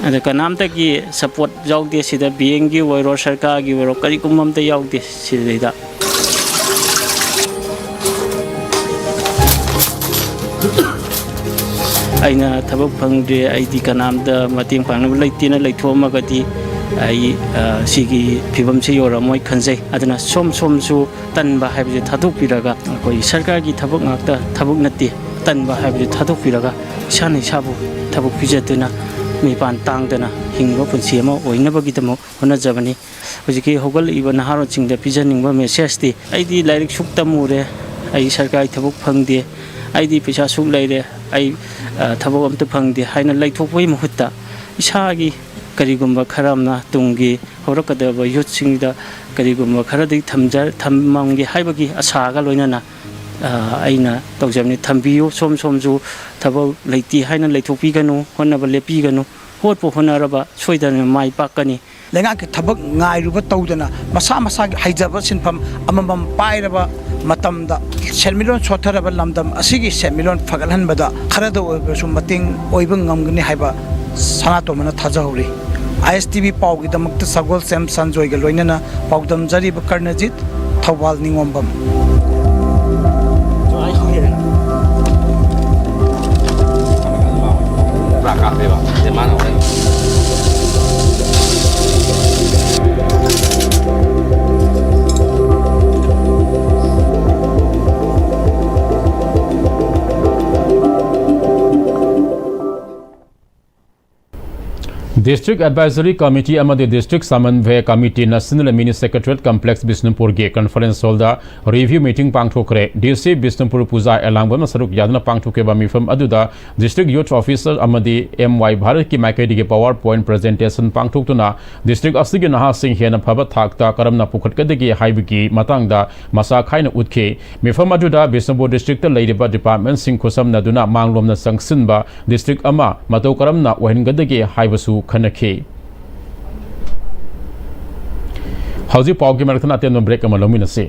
ꯑꯗ ꯀꯅꯥꯝꯇꯒꯤ ꯁꯄꯣꯔꯠ ꯌꯥꯎꯗꯦ ꯁꯤꯗ, ꯕꯦꯡꯒꯤ ꯑꯣꯏꯔꯣ, ꯁꯔꯀꯥꯔꯒꯤ ꯑꯣꯏꯔꯣ, ꯀꯔꯤꯒꯨꯝꯕ ꯑꯝꯇ ꯌꯥꯎꯗꯦ ꯁꯤꯗꯩꯗ꯫ ꯑꯩꯅ ꯊꯕꯛ ꯐꯪꯗ꯭ꯔꯦ, ꯑꯩꯗꯤ ꯀꯅꯥꯝꯇ ꯃꯇꯦꯡ ꯄꯥꯡꯅꯕ ꯂꯩꯇꯦꯅ ꯂꯩꯊꯣꯛꯑꯝꯃꯒꯗꯤ ꯑꯩ, ꯑ, ꯁꯤꯒꯤ ꯐꯤꯕꯝꯁꯤ ꯌꯧꯔꯝꯃꯣꯏ ꯈꯟꯖꯩ꯫ ꯑꯗꯨꯅ ꯁꯣꯝ ꯁꯣꯝꯁꯨ ꯇꯟꯕ ꯍꯥꯏꯕꯁꯦ ꯊꯥꯗꯣꯛꯄꯤꯔꯒ, ꯑꯩꯈꯣꯏ ꯁꯔꯀꯥꯔꯒꯤ ꯊꯕꯛ ꯉꯥꯛꯇ ꯊꯕꯛ ꯅꯠꯇꯦ, ꯇꯟꯕ ꯍꯥꯏꯕꯁꯦ ꯊꯥꯗꯣꯛꯄꯤꯔꯒ ꯏꯁꯥꯅ ꯏꯁꯥꯕꯨ ꯊꯕꯛ ꯄꯤꯖꯗꯨꯅ, ꯃꯤꯄꯥꯟ ꯇꯥꯡꯗꯅ ꯍꯤꯡꯕ ꯄꯨꯟꯁꯤ ꯑꯃ ꯑꯣꯏꯅꯕꯒꯤꯗꯃꯛ ꯍꯣꯠꯅꯖꯕꯅꯤ꯫ ꯍꯧꯖꯤꯛꯀꯤ ꯍꯧꯒꯠꯂꯛꯏꯕ ꯅꯍꯥꯔꯣꯜꯁꯤꯡꯗ ꯄꯤꯖꯅꯤꯡꯕ ꯃꯦꯁꯦꯖꯇꯤ, ꯑꯩꯗꯤ ꯂꯥꯏꯔꯤꯛ ꯁꯨꯛ ꯇꯝꯃꯨꯔꯦ, ꯑꯩ ꯁꯔꯀꯥꯔꯒꯤ ꯊꯕꯛ ꯐꯪꯗꯦ, ꯑꯩꯗꯤ ꯄꯩꯁꯥ ꯁꯨꯛ ꯂꯩꯔꯦ, ꯑꯩ, ꯑ, ꯊꯕꯛ ꯑꯝꯇ ꯐꯪꯗꯦ ꯍꯥꯏꯅ ꯂꯩꯊꯣꯛꯄꯒꯤ ꯃꯍꯨꯠꯇ, ꯏꯁꯥꯒꯤ ꯀꯔꯤꯒꯨꯝꯕ ꯈꯔ ꯑꯃꯅ ꯇꯨꯡꯒꯤ ꯍꯧꯔꯛꯀꯗꯕ ꯌꯨꯠꯁꯤꯡꯗ ꯀꯔꯤꯒꯨꯝꯕ ꯈꯔꯗꯤ ꯊꯝꯖ-, ꯊꯝꯃꯝꯒꯦ ꯍꯥꯏꯕꯒꯤ ꯑꯁꯥꯒ ꯂꯣꯏꯅꯅ, ꯑ, ꯑꯩꯅ ꯇꯧꯖꯕꯅꯤ꯫ ꯊꯝꯕꯤꯌꯨ, ꯁꯣꯝ ꯁꯣꯝꯁꯨ ꯊꯕꯛ ꯂꯩꯇꯦ ꯍꯥꯏꯅ ꯂꯩꯊꯣꯛꯄꯤꯒꯅꯨ, ꯍꯣꯠꯅꯕ ꯂꯦꯞꯄꯤꯒꯅꯨ꯫ ꯍꯣꯠꯄꯨ ꯍꯣꯠꯅꯔꯕ ꯁꯣꯏꯗꯅ ꯃꯥꯏ ꯄꯥꯛꯀꯅꯤ꯫ ꯂꯩꯉꯥꯛꯀꯤ ꯊꯕꯛ ꯉꯥꯏꯔꯨꯕ ꯇꯧꯗꯅ, ꯃꯁꯥ ꯃꯁꯥꯒꯤ ꯍꯩꯖꯕ ꯁꯤꯟꯐꯝ ꯑꯃꯃꯝ ꯄꯥꯏꯔꯕ ꯃꯇꯝꯗ, ꯁꯦꯟꯃꯤꯠꯂꯣꯟ ꯁꯣꯠꯊꯔꯕ ꯂꯝꯗꯝ ꯑꯁꯤꯒꯤ ꯁꯦꯟꯃꯤꯠꯂꯣꯟ ꯐꯒꯠꯍꯟꯕꯗ ꯈꯔꯗ ꯑꯣꯏꯕꯁꯨ ꯃꯇꯦꯡ ꯑꯣꯏꯕ ꯉꯝꯒꯅꯤ ꯍꯥꯏꯕ ꯁꯅꯥꯇꯣꯝꯕꯅ ꯊꯥꯖꯍꯧꯔꯤ꯫ ꯑꯥꯏ ꯑꯦꯁ ꯇꯤ ꯚꯤ ꯄꯥꯎꯒꯤꯗꯃꯛꯇ ꯁꯒꯣꯜꯁꯦꯝ ꯁꯟꯖꯣꯏꯒ ꯂꯣꯏꯅꯅ ꯄꯥꯎꯗꯝꯖꯔꯤꯕ ꯀꯔꯅꯖꯤꯠ, ꯊꯧꯕꯥꯜ ꯅꯤꯉꯣꯝꯕꯝ꯫ District Advisory Committee ꯑꯃꯗꯤ District Samanvaya Committee ꯅ ꯁꯤꯟꯅ ꯂꯩꯃꯤꯅꯤ Secretariat Complex ꯕꯤꯁꯅꯨꯄꯨꯔꯒꯤ conference hall ꯗ review meeting ꯄꯥꯡꯊꯣꯛꯈ꯭ꯔꯦ꯫ ꯗꯤ ꯁꯤ ꯕꯤꯁꯅꯨꯄꯨꯔ ꯄꯨꯖꯥ ꯑꯦꯂꯥꯡꯕꯝꯅ ꯁꯔꯨꯛ ꯌꯥꯗꯨꯅ ꯄꯥꯡꯊꯣꯛꯈꯤꯕ ꯃꯤꯐꯝ ꯑꯗꯨꯗ District Youth Officer ꯑꯃꯗꯤ ꯑꯦꯝ ꯋꯥꯏ ꯚꯥꯔꯠꯀꯤ ꯃꯥꯏꯀꯩꯗꯒꯤ PowerPoint presentation ꯄꯥꯡꯊꯣꯛꯇꯨꯅ district ꯑꯁꯤꯒꯤ ꯅꯍꯥꯁꯤꯡ ꯍꯦꯟꯅ ꯐꯕ ꯊꯥꯛꯇ ꯀꯔꯝꯅ ꯄꯨꯈꯠꯀꯗꯒꯦ ꯍꯥꯏꯕꯒꯤ ꯃꯇꯥꯡꯗ ꯃꯆꯥ ꯈꯥꯏꯅ ꯎꯠꯈꯤ꯫ ꯃꯤꯐꯝ ꯑꯗꯨꯗ ꯕꯤꯁꯅꯨꯄꯨꯔ district ꯇ ꯂꯩꯔꯤꯕ department ꯁꯤꯡ ꯈꯨꯠꯁꯝꯅꯗꯨꯅ ꯃꯥꯡꯂꯣꯝꯅ ꯆꯪꯁꯤꯟꯕ district ꯑꯃ ꯃꯇꯧ ꯀꯔꯝꯅ ꯑꯣꯏꯍꯟꯒꯗꯒꯦ ꯍꯥꯏꯕꯁꯨ ꯈꯟꯅꯈꯤ꯫ ꯍꯧꯖꯤꯛ ꯄꯥꯎꯒꯤ ꯃꯔꯛꯇ ꯑꯇꯦꯟꯕ break ꯑꯃ ꯂꯧꯃꯤꯟꯅꯁꯤ꯫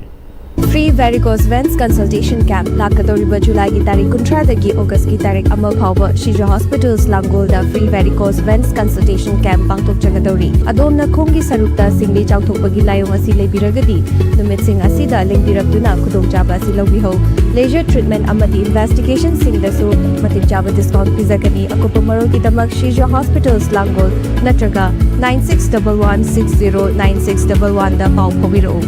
Free Varicose Veins Consultation Camp ꯂꯥꯛꯀꯗꯧꯔꯤꯕ ꯖꯨꯂꯥꯏꯒꯤ ꯇꯥꯔꯤꯛ ꯀꯨꯟꯊ꯭ꯔꯥꯗꯒꯤ ꯑꯣꯒꯁꯀꯤ ꯇꯥꯔꯤꯛ ꯑꯃ ꯐꯥꯎꯕ ꯁꯤꯖ ꯍꯣꯁꯄꯤꯇꯥꯜꯁ ꯂꯥꯡꯒꯣꯜꯗ Free Varicose Veins Consultation Camp ꯄꯥꯡꯊꯣꯛꯆꯒꯗꯧꯔꯤ꯫ ꯑꯗꯣꯝꯅ ꯈꯣꯡꯒꯤ ꯁꯔꯨꯛꯇ ꯁꯤꯡꯂꯤ ꯆꯥꯎꯊꯣꯛꯄꯒꯤ ꯂꯥꯏꯑꯣꯡ ꯑꯁꯤ ꯂꯩꯕꯤꯔꯒꯗꯤ, ꯅꯨꯃꯤꯠꯁꯤꯡ ꯑꯁꯤꯗ ꯂꯦꯡꯕꯤꯔꯛꯇꯨꯅ ꯈꯨꯗꯣꯡꯆꯥꯕ ꯑꯁꯤ ꯂꯧꯕꯤꯍꯧ꯫ Laser treatment ꯑꯃꯗꯤ investigationꯁꯤꯡꯗꯁꯨ ꯃꯇꯤꯛ ꯆꯥꯕ discount ꯄꯤꯖꯒꯅꯤ꯫ ꯑꯀꯨꯞꯄ ꯃꯔꯣꯜꯒꯤꯗꯃꯛ ꯁꯤꯖ ꯍꯣꯁꯄꯤꯇꯥꯜꯁ ꯂꯥꯡꯒꯣꯜ ꯅꯠꯇ꯭ꯔꯒ nine six double one six zero nine six double oneꯗ ꯄꯥꯎ ꯐꯥꯎꯕꯤꯔꯛꯎ꯫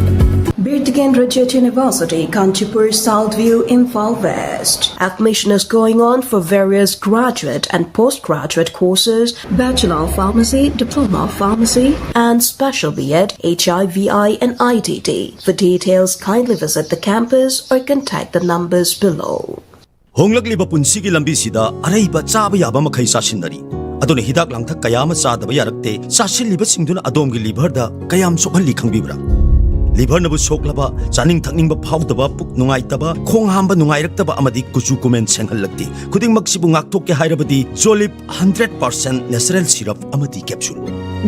Birta Kendra J T University, Kanchipur, South View, Imphal West. Admission is going on for various graduate and postgraduate courses, Bachelor of Pharmacy, Diploma of Pharmacy, and Special B Ed, H I V I, and I T T. For details, kindly visit the campus or contact the numbers below. ꯍꯣꯡꯂꯛꯂꯤꯕ ꯄꯨꯟꯁꯤꯒꯤ ꯂꯝꯕꯤꯁꯤꯗ ꯑꯔꯩꯕ ꯆꯥꯕ ꯌꯥꯕ ꯃꯈꯩ ꯆꯥꯁꯤꯟꯅꯔꯤ꯫ ꯑꯗꯨꯅ ꯍꯤꯗꯥꯛ ꯂꯥꯡꯊꯛ ꯀꯌꯥ ꯑꯃ ꯆꯥꯗꯕ ꯌꯥꯔꯛꯇꯦ꯫ ꯆꯥꯁꯤꯜꯂꯤꯕꯁꯤꯡꯗꯨꯅ ꯑꯗꯣꯝꯒꯤ ꯂꯤꯚꯔꯗ ꯀꯌꯥꯝ ꯁꯣꯛꯍꯜꯂꯤ ꯈꯪꯕꯤꯕ꯭ꯔꯥ? ꯂꯤꯚꯔꯅꯕꯨ ꯁꯣꯛꯂꯕ, ꯆꯥꯅꯤꯡ ꯊꯛꯅꯤꯡꯕ ꯐꯥꯎꯗꯕ, ꯄꯨꯛ ꯅꯨꯡꯉꯥꯏꯇꯕ, ꯈꯣꯡ ꯍꯥꯝꯕ ꯅꯨꯡꯉꯥꯏꯔꯛꯇꯕ ꯑꯃꯗꯤ ꯀꯨꯆꯨ ꯀꯨꯃꯦꯟ ꯁꯦꯡꯍꯜꯂꯛꯇꯦ꯫ ꯈꯨꯗꯤꯡꯃꯛꯁꯤꯕꯨ ꯉꯥꯛꯊꯣꯛꯀꯦ ꯍꯥꯏꯔꯕꯗꯤ ꯖꯣꯂꯤꯞ ꯍꯟꯗ꯭ꯔꯦꯠ ꯄꯥꯔꯁꯦꯟ ꯅꯦꯆꯔꯦꯜ ꯁꯤꯔꯞ ꯑꯃꯗꯤ capsule.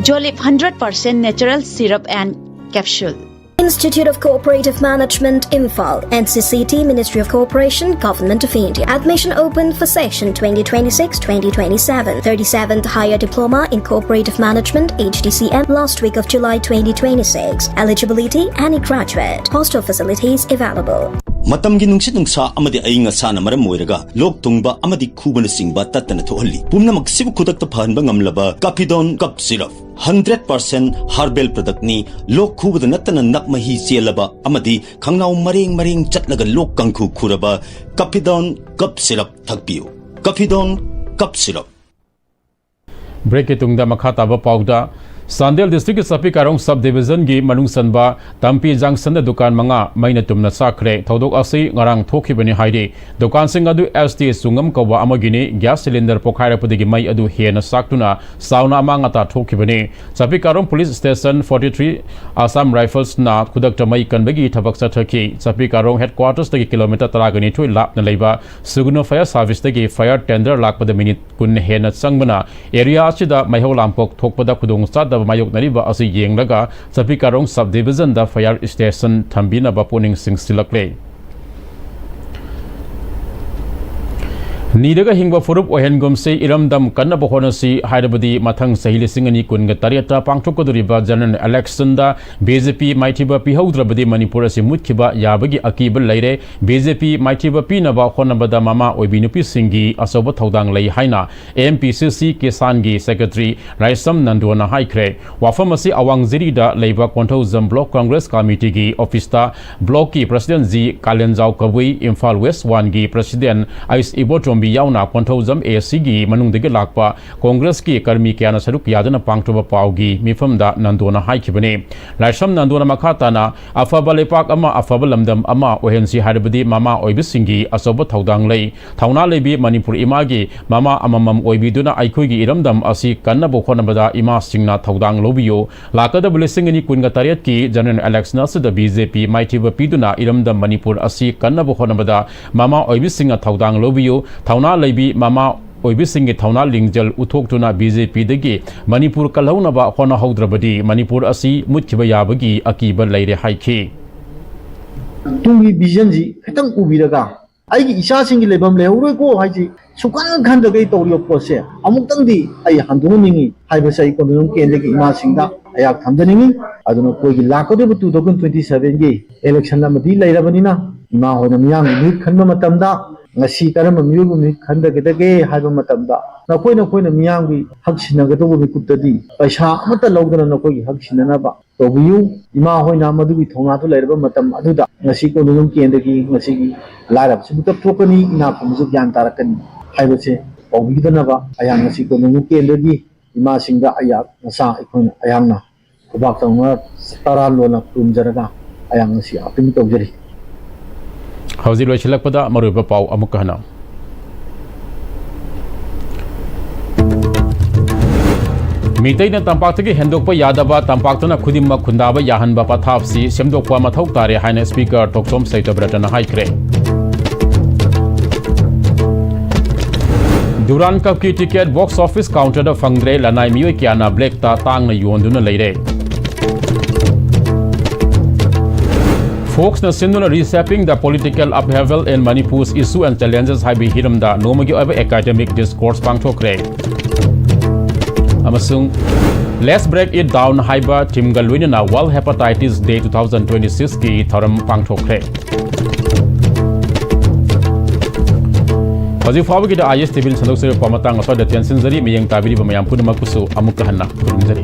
Jolip hundred percent natural syrup and capsule. Institute of Cooperative Management, Imphal, N C C T, Ministry of Cooperation, Government of India. Admission open for session twenty twenty-six twenty twenty-seven. Thirty-seventh Higher Diploma in Cooperative Management, H D C M, last week of July twenty twenty-six. Eligibility, any graduate. Hostel facilities available. ꯃꯇꯝꯒꯤ ꯅꯨꯡꯁꯤꯠ ꯅꯨꯡꯁꯥ ꯑꯃꯗꯤ ꯑꯏꯪ ꯑꯁꯥꯅ ꯃꯔꯝ ꯑꯣꯏꯔꯒ ꯂꯣꯛ ꯊꯨꯡꯕ ꯑꯃꯗꯤ ꯈꯨꯕꯅꯆꯤꯡꯕ ꯇꯠꯇꯅ ꯊꯣꯛꯍꯜꯂꯤ꯫ ꯄꯨꯝꯅꯃꯛꯁꯤꯕꯨ ꯈꯨꯗꯛꯇ ꯐꯍꯟꯕ ꯉꯝꯂꯕ ꯀꯥꯐꯤꯗꯣꯟ cough syrup. Hundred percent herbal ꯄ꯭ꯔꯗꯛꯅꯤ꯫ ꯂꯣꯛ ꯈꯨꯕꯗ ꯅꯠꯇꯅ ꯅꯞ ꯃꯍꯤ ꯆꯦꯜꯂꯕ ꯑꯃꯗꯤ ꯈꯪꯅꯥꯎ ꯃꯔꯦꯡ ꯃꯔꯦꯡ ꯆꯠꯂꯒ ꯂꯣꯛ ꯀꯥꯡꯈꯨ ꯈꯨꯔꯕ ꯀꯥꯐꯤꯗꯣꯟ ꯀꯞ ꯁꯤꯔꯞ ꯊꯛꯄꯤꯌꯨ꯫ ꯀꯥꯐꯤꯗꯣꯟ cough syrup. ꯕ꯭ꯔꯦꯛꯀꯤ ꯇꯨꯡꯗ ꯃꯈꯥ ꯇꯥꯕ ꯄꯥꯎꯗ, ꯆꯥꯟꯗꯦꯜ ꯗꯤꯁꯇ꯭ꯔꯤꯛꯀꯤ ꯆꯥꯄꯤ ꯀꯥꯔꯣꯡ ꯁꯕ ꯗꯤꯕꯤꯖꯟꯒꯤ ꯃꯅꯨꯡ ꯆꯟꯕ ꯇꯝꯄꯤ ꯖꯪꯁꯟꯗ ꯗꯨꯀꯥꯟ ꯃꯉꯥ ꯃꯩꯅ ꯇꯨꯝꯅ ꯆꯥꯛꯈ꯭ꯔꯦ꯫ ꯊꯧꯗꯣꯛ ꯑꯁꯤ ꯉꯔꯥꯡ ꯊꯣꯛꯈꯤꯕꯅꯤ ꯍꯥꯏꯔꯤ꯫ ꯗꯨꯀꯥꯟꯁꯤꯡ ꯑꯗꯨ ꯑꯦꯁ ꯇꯤ ꯆꯨꯡꯉꯝ ꯀꯧꯕ ꯑꯃꯒꯤꯅꯤ꯫ ꯒ꯭ꯌꯥꯁ ꯁꯤꯂꯤꯟꯗꯔ ꯄꯣꯈꯥꯏꯔꯛꯄꯗꯒꯤ ꯃꯩ ꯑꯗꯨ ꯍꯦꯟꯅ ꯆꯥꯛꯇꯨꯅ ꯆꯥꯎꯅ ꯑꯃꯥꯡ ꯑꯇꯥ ꯊꯣꯛꯈꯤꯕꯅꯤ꯫ Chakpi Karong police station, forty three Assam ꯔꯥꯏꯐꯜꯁꯅ ꯈꯨꯗꯛꯇ ꯃꯩ ꯀꯟꯕꯒꯤ ꯊꯕꯛ ꯆꯠꯊꯈꯤ꯫ ꯆꯥꯄꯤ ꯀꯥꯔꯣꯡ ꯍꯦꯗꯀ꯭ꯋꯥꯇꯔꯁꯇꯒꯤ ꯀꯤꯂꯣꯃꯤꯇꯔ ꯇꯔꯥꯒ ꯅꯤꯊꯣꯏ ꯂꯥꯞꯅ ꯂꯩꯕ ꯁꯨꯒꯅꯨ ꯐꯥꯌꯔ ꯁꯥꯔꯚꯤꯁꯇꯒꯤ ꯐꯥꯌꯔ ꯇꯦꯟꯗꯔ ꯂꯥꯛꯄꯗ ꯃꯤꯅꯤꯠ ꯀꯨꯟ ꯍꯦꯟꯅ ꯆꯪꯕꯅ ꯑꯦꯔꯤꯌꯥ ꯑꯁꯤꯗ ꯃꯩꯍꯧ ꯂꯥꯡꯄꯣꯛ ꯊꯣꯛꯄꯗ ꯈꯨꯗꯣꯡꯆꯥꯗꯕ ꯃꯥꯌꯣꯛꯅꯔꯤꯕ ꯑꯁꯤ ꯌꯦꯡꯂꯒ ꯆꯄꯤꯀꯥꯔꯣꯡ sub division ꯗ fire station ꯊꯝꯕꯤꯅꯕ ꯄꯨꯛꯅꯤꯡ ꯆꯤꯡꯁꯤꯜꯂꯛꯂꯦ꯫ ꯅꯤꯔꯒ ꯍꯤꯡꯕ ꯐꯨꯔꯨꯞ ꯑꯣꯏꯍꯟꯒꯨꯝꯁꯤ, ꯏꯔꯝꯗꯝ ꯀꯟꯅꯕ ꯍꯣꯠꯅꯁꯤ ꯍꯥꯏꯔꯕꯗꯤ ꯃꯊꯪ ꯆꯍꯤ ꯂꯤꯁꯤꯡ ꯑꯅꯤ ꯀꯨꯟꯒ ꯇꯔꯦꯠꯇ ꯄꯥꯡꯊꯣꯛꯀꯗꯧꯔꯤꯕ general election ꯗ B J P ꯃꯥꯏꯊꯤꯕ ꯄꯤꯍꯧꯗ꯭ꯔꯕꯗꯤ ꯃꯅꯤꯄꯨꯔ ꯑꯁꯤ ꯃꯨꯠꯈꯤꯕ ꯌꯥꯕꯒꯤ ꯑꯀꯤꯕ ꯂꯩꯔꯦ꯫ B J P ꯃꯥꯏꯊꯤꯕ ꯄꯤꯅꯕ ꯍꯣꯠꯅꯕꯗ ꯃꯃꯥ ꯑꯣꯏꯕꯤ ꯅꯨꯄꯤꯁꯤꯡꯒꯤ ꯑꯆꯧꯕ ꯊꯧꯗꯥꯡ ꯂꯩ ꯍꯥꯏꯅ M P C C ꯀꯤꯁꯥꯟꯒꯤ secretary ꯂꯥꯏꯁ꯭ꯔꯝ ꯅꯟꯗꯣꯅ ꯍꯥꯏꯈ꯭ꯔꯦ꯫ ꯋꯥꯐꯝ ꯑꯁꯤ ꯑꯋꯥꯡ ꯖꯤꯔꯤꯗ ꯂꯩꯕ ꯀꯣꯟꯊꯧꯖꯝ block congress committee ꯒꯤ office ꯇ block ꯀꯤ president ꯖꯤ ꯀꯥꯂꯦꯟꯖꯥꯎ ꯀꯕꯨꯏ, ꯏꯝꯐꯥꯜ West one ꯒꯤ president ꯑꯩꯁ ꯏꯕꯣꯇꯣꯝꯕꯤ ꯌꯥꯎꯅ ꯀꯣꯟꯊꯧꯖꯝ A C ꯒꯤ ꯃꯅꯨꯡꯗꯒꯤ ꯂꯥꯛꯄ congress ꯀꯤ ꯀꯔꯃꯤ ꯀꯌꯥꯅ ꯁꯔꯨꯛ ꯌꯥꯗꯨꯅ ꯄꯥꯡꯊꯣꯛꯄ ꯄꯥꯎꯒꯤ ꯃꯤꯐꯝꯗ ꯅꯟꯗꯣꯅ ꯍꯥꯏꯈꯤꯕꯅꯤ꯫ ꯂꯥꯏꯁ꯭ꯔꯝ ꯅꯟꯗꯣꯅ ꯃꯈꯥ ꯇꯥꯅ ꯑꯐꯕ ꯂꯩꯄꯥꯛ ꯑꯃ, ꯑꯐꯕ ꯂꯝꯗꯝ ꯑꯃ ꯑꯣꯏꯍꯟꯁꯤ ꯍꯥꯏꯔꯕꯗꯤ ꯃꯃꯥ ꯑꯣꯏꯕꯁꯤꯡꯒꯤ ꯑꯆꯧꯕ ꯊꯧꯗꯥꯡ ꯂꯩ꯫ ꯊꯧꯅꯥ ꯂꯩꯕꯤ ꯃꯅꯤꯄꯨꯔ ꯏꯃꯥꯒꯤ ꯃꯃꯥ ꯑꯃꯃꯝ ꯑꯣꯏꯕꯤꯗꯨꯅ ꯑꯩꯈꯣꯏꯒꯤ ꯏꯔꯝꯗꯝ ꯑꯁꯤ ꯀꯟꯅꯕ ꯍꯣꯠꯅꯕꯗ ꯏꯃꯥꯁꯤꯡꯅ ꯊꯧꯗꯥꯡ ꯂꯧꯕꯤꯌꯨ꯫ ꯂꯥꯛꯀꯗꯕ ꯂꯤꯁꯤꯡ ꯑꯅꯤ ꯀꯨꯟꯒ ꯇꯔꯦꯠꯀꯤ general election ꯑꯁꯤꯗ B J P ꯃꯥꯏꯊꯤꯕ ꯄꯤꯗꯨꯅ ꯏꯔꯝꯗꯝ ꯃꯅꯤꯄꯨꯔ ꯑꯁꯤ ꯀꯟꯅꯕ ꯍꯣꯠꯅꯕꯗ ꯃꯃꯥ ꯑꯣꯏꯕꯤꯁꯤꯡꯅ ꯊꯧꯗꯥꯡ ꯂꯧꯕꯤꯌꯨ꯫ ꯊꯧꯅꯥ ꯂꯩꯕꯤ ꯃꯃꯥ ꯑꯣꯏꯕꯤꯁꯤꯡꯒꯤ ꯊꯧꯅꯥ ꯂꯤꯡꯖꯦꯜ ꯎꯠꯊꯣꯛꯇꯨꯅ B J P ꯗꯒꯤ ꯃꯅꯤꯄꯨꯔ ꯀꯜꯍꯧꯅꯕ ꯍꯣꯠꯅꯍꯧꯗ꯭ꯔꯕꯗꯤ ꯃꯅꯤꯄꯨꯔ ꯑꯁꯤ ꯃꯨꯠꯈꯤꯕ ꯌꯥꯕꯒꯤ ꯑꯀꯤꯕ ꯂꯩꯔꯦ ꯍꯥꯏꯈꯤ꯫ ꯇꯨꯡꯒꯤ vision ꯁꯤ ꯈꯤꯇꯪ ꯎꯕꯤꯔꯒ ꯑꯩꯒꯤ ꯏꯆꯥꯁꯤꯡꯒꯤ ꯂꯩꯐꯝ ꯂꯩꯍꯧꯔꯣꯏꯀꯣ ꯍꯥꯏꯁꯤ ꯁꯨꯛꯈꯟ ꯈꯟꯗꯒꯩ ꯇꯧꯔꯤꯕ ꯄꯣꯠꯁꯦ ꯑꯃꯨꯛꯇꯪꯗꯤ ꯑꯩ ꯍꯟꯗꯣꯛꯍꯟꯅꯤꯡꯉꯤ ꯍꯥꯏꯕꯁꯦ ꯑꯩ ꯀꯣꯟꯗꯣꯡꯕꯝ ꯀꯦꯟꯗ꯭ꯔꯒꯤ ꯏꯃꯥꯁꯤꯡꯗ ꯑꯩꯍꯥꯛ ꯊꯝꯖꯅꯤꯡꯉꯤ꯫ ꯑꯗꯨꯅ ꯑꯩꯈꯣꯏꯒꯤ ꯂꯥꯛꯀꯗꯧꯔꯤꯕ two thousand twenty seven ꯒꯤ election ꯑꯃꯗꯤ ꯂꯩꯔꯕꯅꯤꯅ ꯏꯃꯥ ꯍꯣꯏꯅ ꯃꯤꯌꯥꯝꯒꯤ ꯃꯤꯍꯨꯠ ꯈꯟꯕ ꯃꯇꯝꯗ ꯉꯁꯤ ꯀꯔꯝꯕ ꯃꯤꯑꯣꯏꯕ ꯃꯤꯍꯨꯠ ꯈꯟꯗꯒꯗꯒꯦ ꯍꯥꯏꯕ ꯃꯇꯝꯗ ꯅꯈꯣꯏ ꯅꯈꯣꯏꯅ ꯃꯤꯌꯥꯝꯒꯤ ꯍꯛ ꯁꯤꯟꯅꯒꯗꯧꯕ ꯃꯤꯀꯨꯞꯇꯗꯤ ꯄꯩꯁꯥ ꯑꯃꯠꯇ ꯂꯧꯗꯅ ꯅꯈꯣꯏꯒꯤ ꯍꯛ ꯁꯤꯟꯅꯅꯕ ꯇꯧꯕꯤꯌꯨ꯫ ꯏꯃꯥ ꯍꯣꯏꯅ ꯃꯗꯨꯒꯤ ꯊꯧꯅꯥꯗꯨ ꯂꯩꯔꯕ ꯃꯇꯝ ꯑꯗꯨꯗ ꯉꯁꯤ ꯀꯣꯟꯗꯣꯡꯕꯝ ꯀꯦꯟꯗ꯭ꯔꯒꯤ ꯉꯁꯤꯒꯤ ꯂꯥꯏꯔꯕꯁꯨ ꯃꯤꯀꯞ ꯊꯣꯛꯀꯅꯤ, ꯏꯅꯥꯛ ꯈꯨꯟꯕꯁꯨ ꯒ꯭ꯌꯥꯟ ꯇꯥꯔꯛꯀꯅꯤ ꯍꯥꯏꯕꯁꯦ ꯇꯧꯕꯤꯗꯅꯕ ꯑꯩꯍꯥꯛ ꯉꯁꯤ ꯀꯣꯟꯗꯣꯡꯕꯝ ꯀꯦꯟꯗ꯭ꯔꯒꯤ ꯏꯃꯥꯁꯤꯡꯗ ꯑꯩꯍꯥꯛ ꯃꯆꯥ ꯑꯩꯈꯣꯏꯅ ꯑꯩꯍꯥꯛꯅ ꯈꯨꯕꯥꯛ ꯇꯧꯅ ꯇꯔꯥ ꯂꯣꯟꯅ ꯈꯨꯔꯨꯝꯖꯔꯒ ꯑꯩꯍꯥꯛ ꯉꯁꯤ appeal ꯇꯧꯖꯔꯤ꯫ ꯍꯧꯖꯤꯛ ꯂꯣꯏꯁꯤꯜꯂꯛꯄꯗ ꯃꯔꯨꯑꯣꯏꯕ ꯄꯥꯎ ꯑꯃꯨꯛꯀ ꯍꯟꯅ꯫ ꯃꯤꯇꯩꯅ ꯇꯝꯄꯥꯛꯇꯒꯤ ꯍꯦꯟꯗꯣꯛꯄ ꯌꯥꯗꯕ, ꯇꯝꯄꯥꯛꯇꯅ ꯈꯨꯗꯤꯡꯃꯛ ꯈꯨꯟꯗꯥꯕ ꯌꯥꯍꯟꯕ ꯄꯊꯥꯞꯁꯤ ꯁꯦꯝꯗꯣꯛꯄ ꯃꯊꯧ ꯇꯥꯔꯦ ꯍꯥꯏꯅ Speaker ꯇꯣꯛꯆꯣꯝ ꯁꯩꯇꯕ꯭ꯔꯇꯅ ꯍꯥꯏꯈ꯭ꯔꯦ꯫ Durand Cupꯀꯤ ticket box office counterꯗ ꯐꯪꯗ꯭ꯔꯦ, ꯂꯅꯥꯏ ꯃꯤꯑꯣꯏ ꯀꯌꯥꯅ blackꯇ ꯇꯥꯡꯅ ꯌꯣꯟꯗꯨꯅ ꯂꯩꯔꯦ꯫ Foxꯅ ꯁꯤꯟꯗꯨꯅ Reshaping the Political Upheaval in Manipur's Issue and Challenges ꯍꯥꯏꯕ ꯍꯤꯔꯝꯗ ꯅꯣꯡꯃꯒꯤ ꯑꯣꯏꯕ academic discourse ꯄꯥꯡꯊꯣꯛꯈ꯭ꯔꯦ꯫ ꯑꯃꯁꯨꯡ Let's Break It Down ꯍꯥꯏꯕ themeꯒ ꯂꯣꯏꯅꯅ World Hepatitis Day two thousand twenty-sixꯀꯤ ꯊꯧꯔꯝ ꯄꯥꯡꯊꯣꯛꯈ꯭ꯔꯦ꯫ ꯍꯧꯖꯤꯛ ꯐꯥꯎꯕꯒꯤꯗ IS TVꯅ ꯁꯟꯗꯣꯛꯆꯔꯛꯄ ꯃꯇꯥꯡ ꯑꯁ꯭ꯋꯥꯏꯗ ꯇꯦꯟꯁꯤꯟꯖꯔꯤ꯫ ꯃꯤꯠꯌꯦꯡ ꯇꯥꯕꯤꯔꯤꯕ ꯃꯌꯥꯝ ꯄꯨꯝꯅꯃꯛꯄꯨꯁꯨ ꯑꯃꯨꯛꯀ ꯍꯟꯅ ꯈꯨꯔꯨꯝꯖꯔꯤ꯫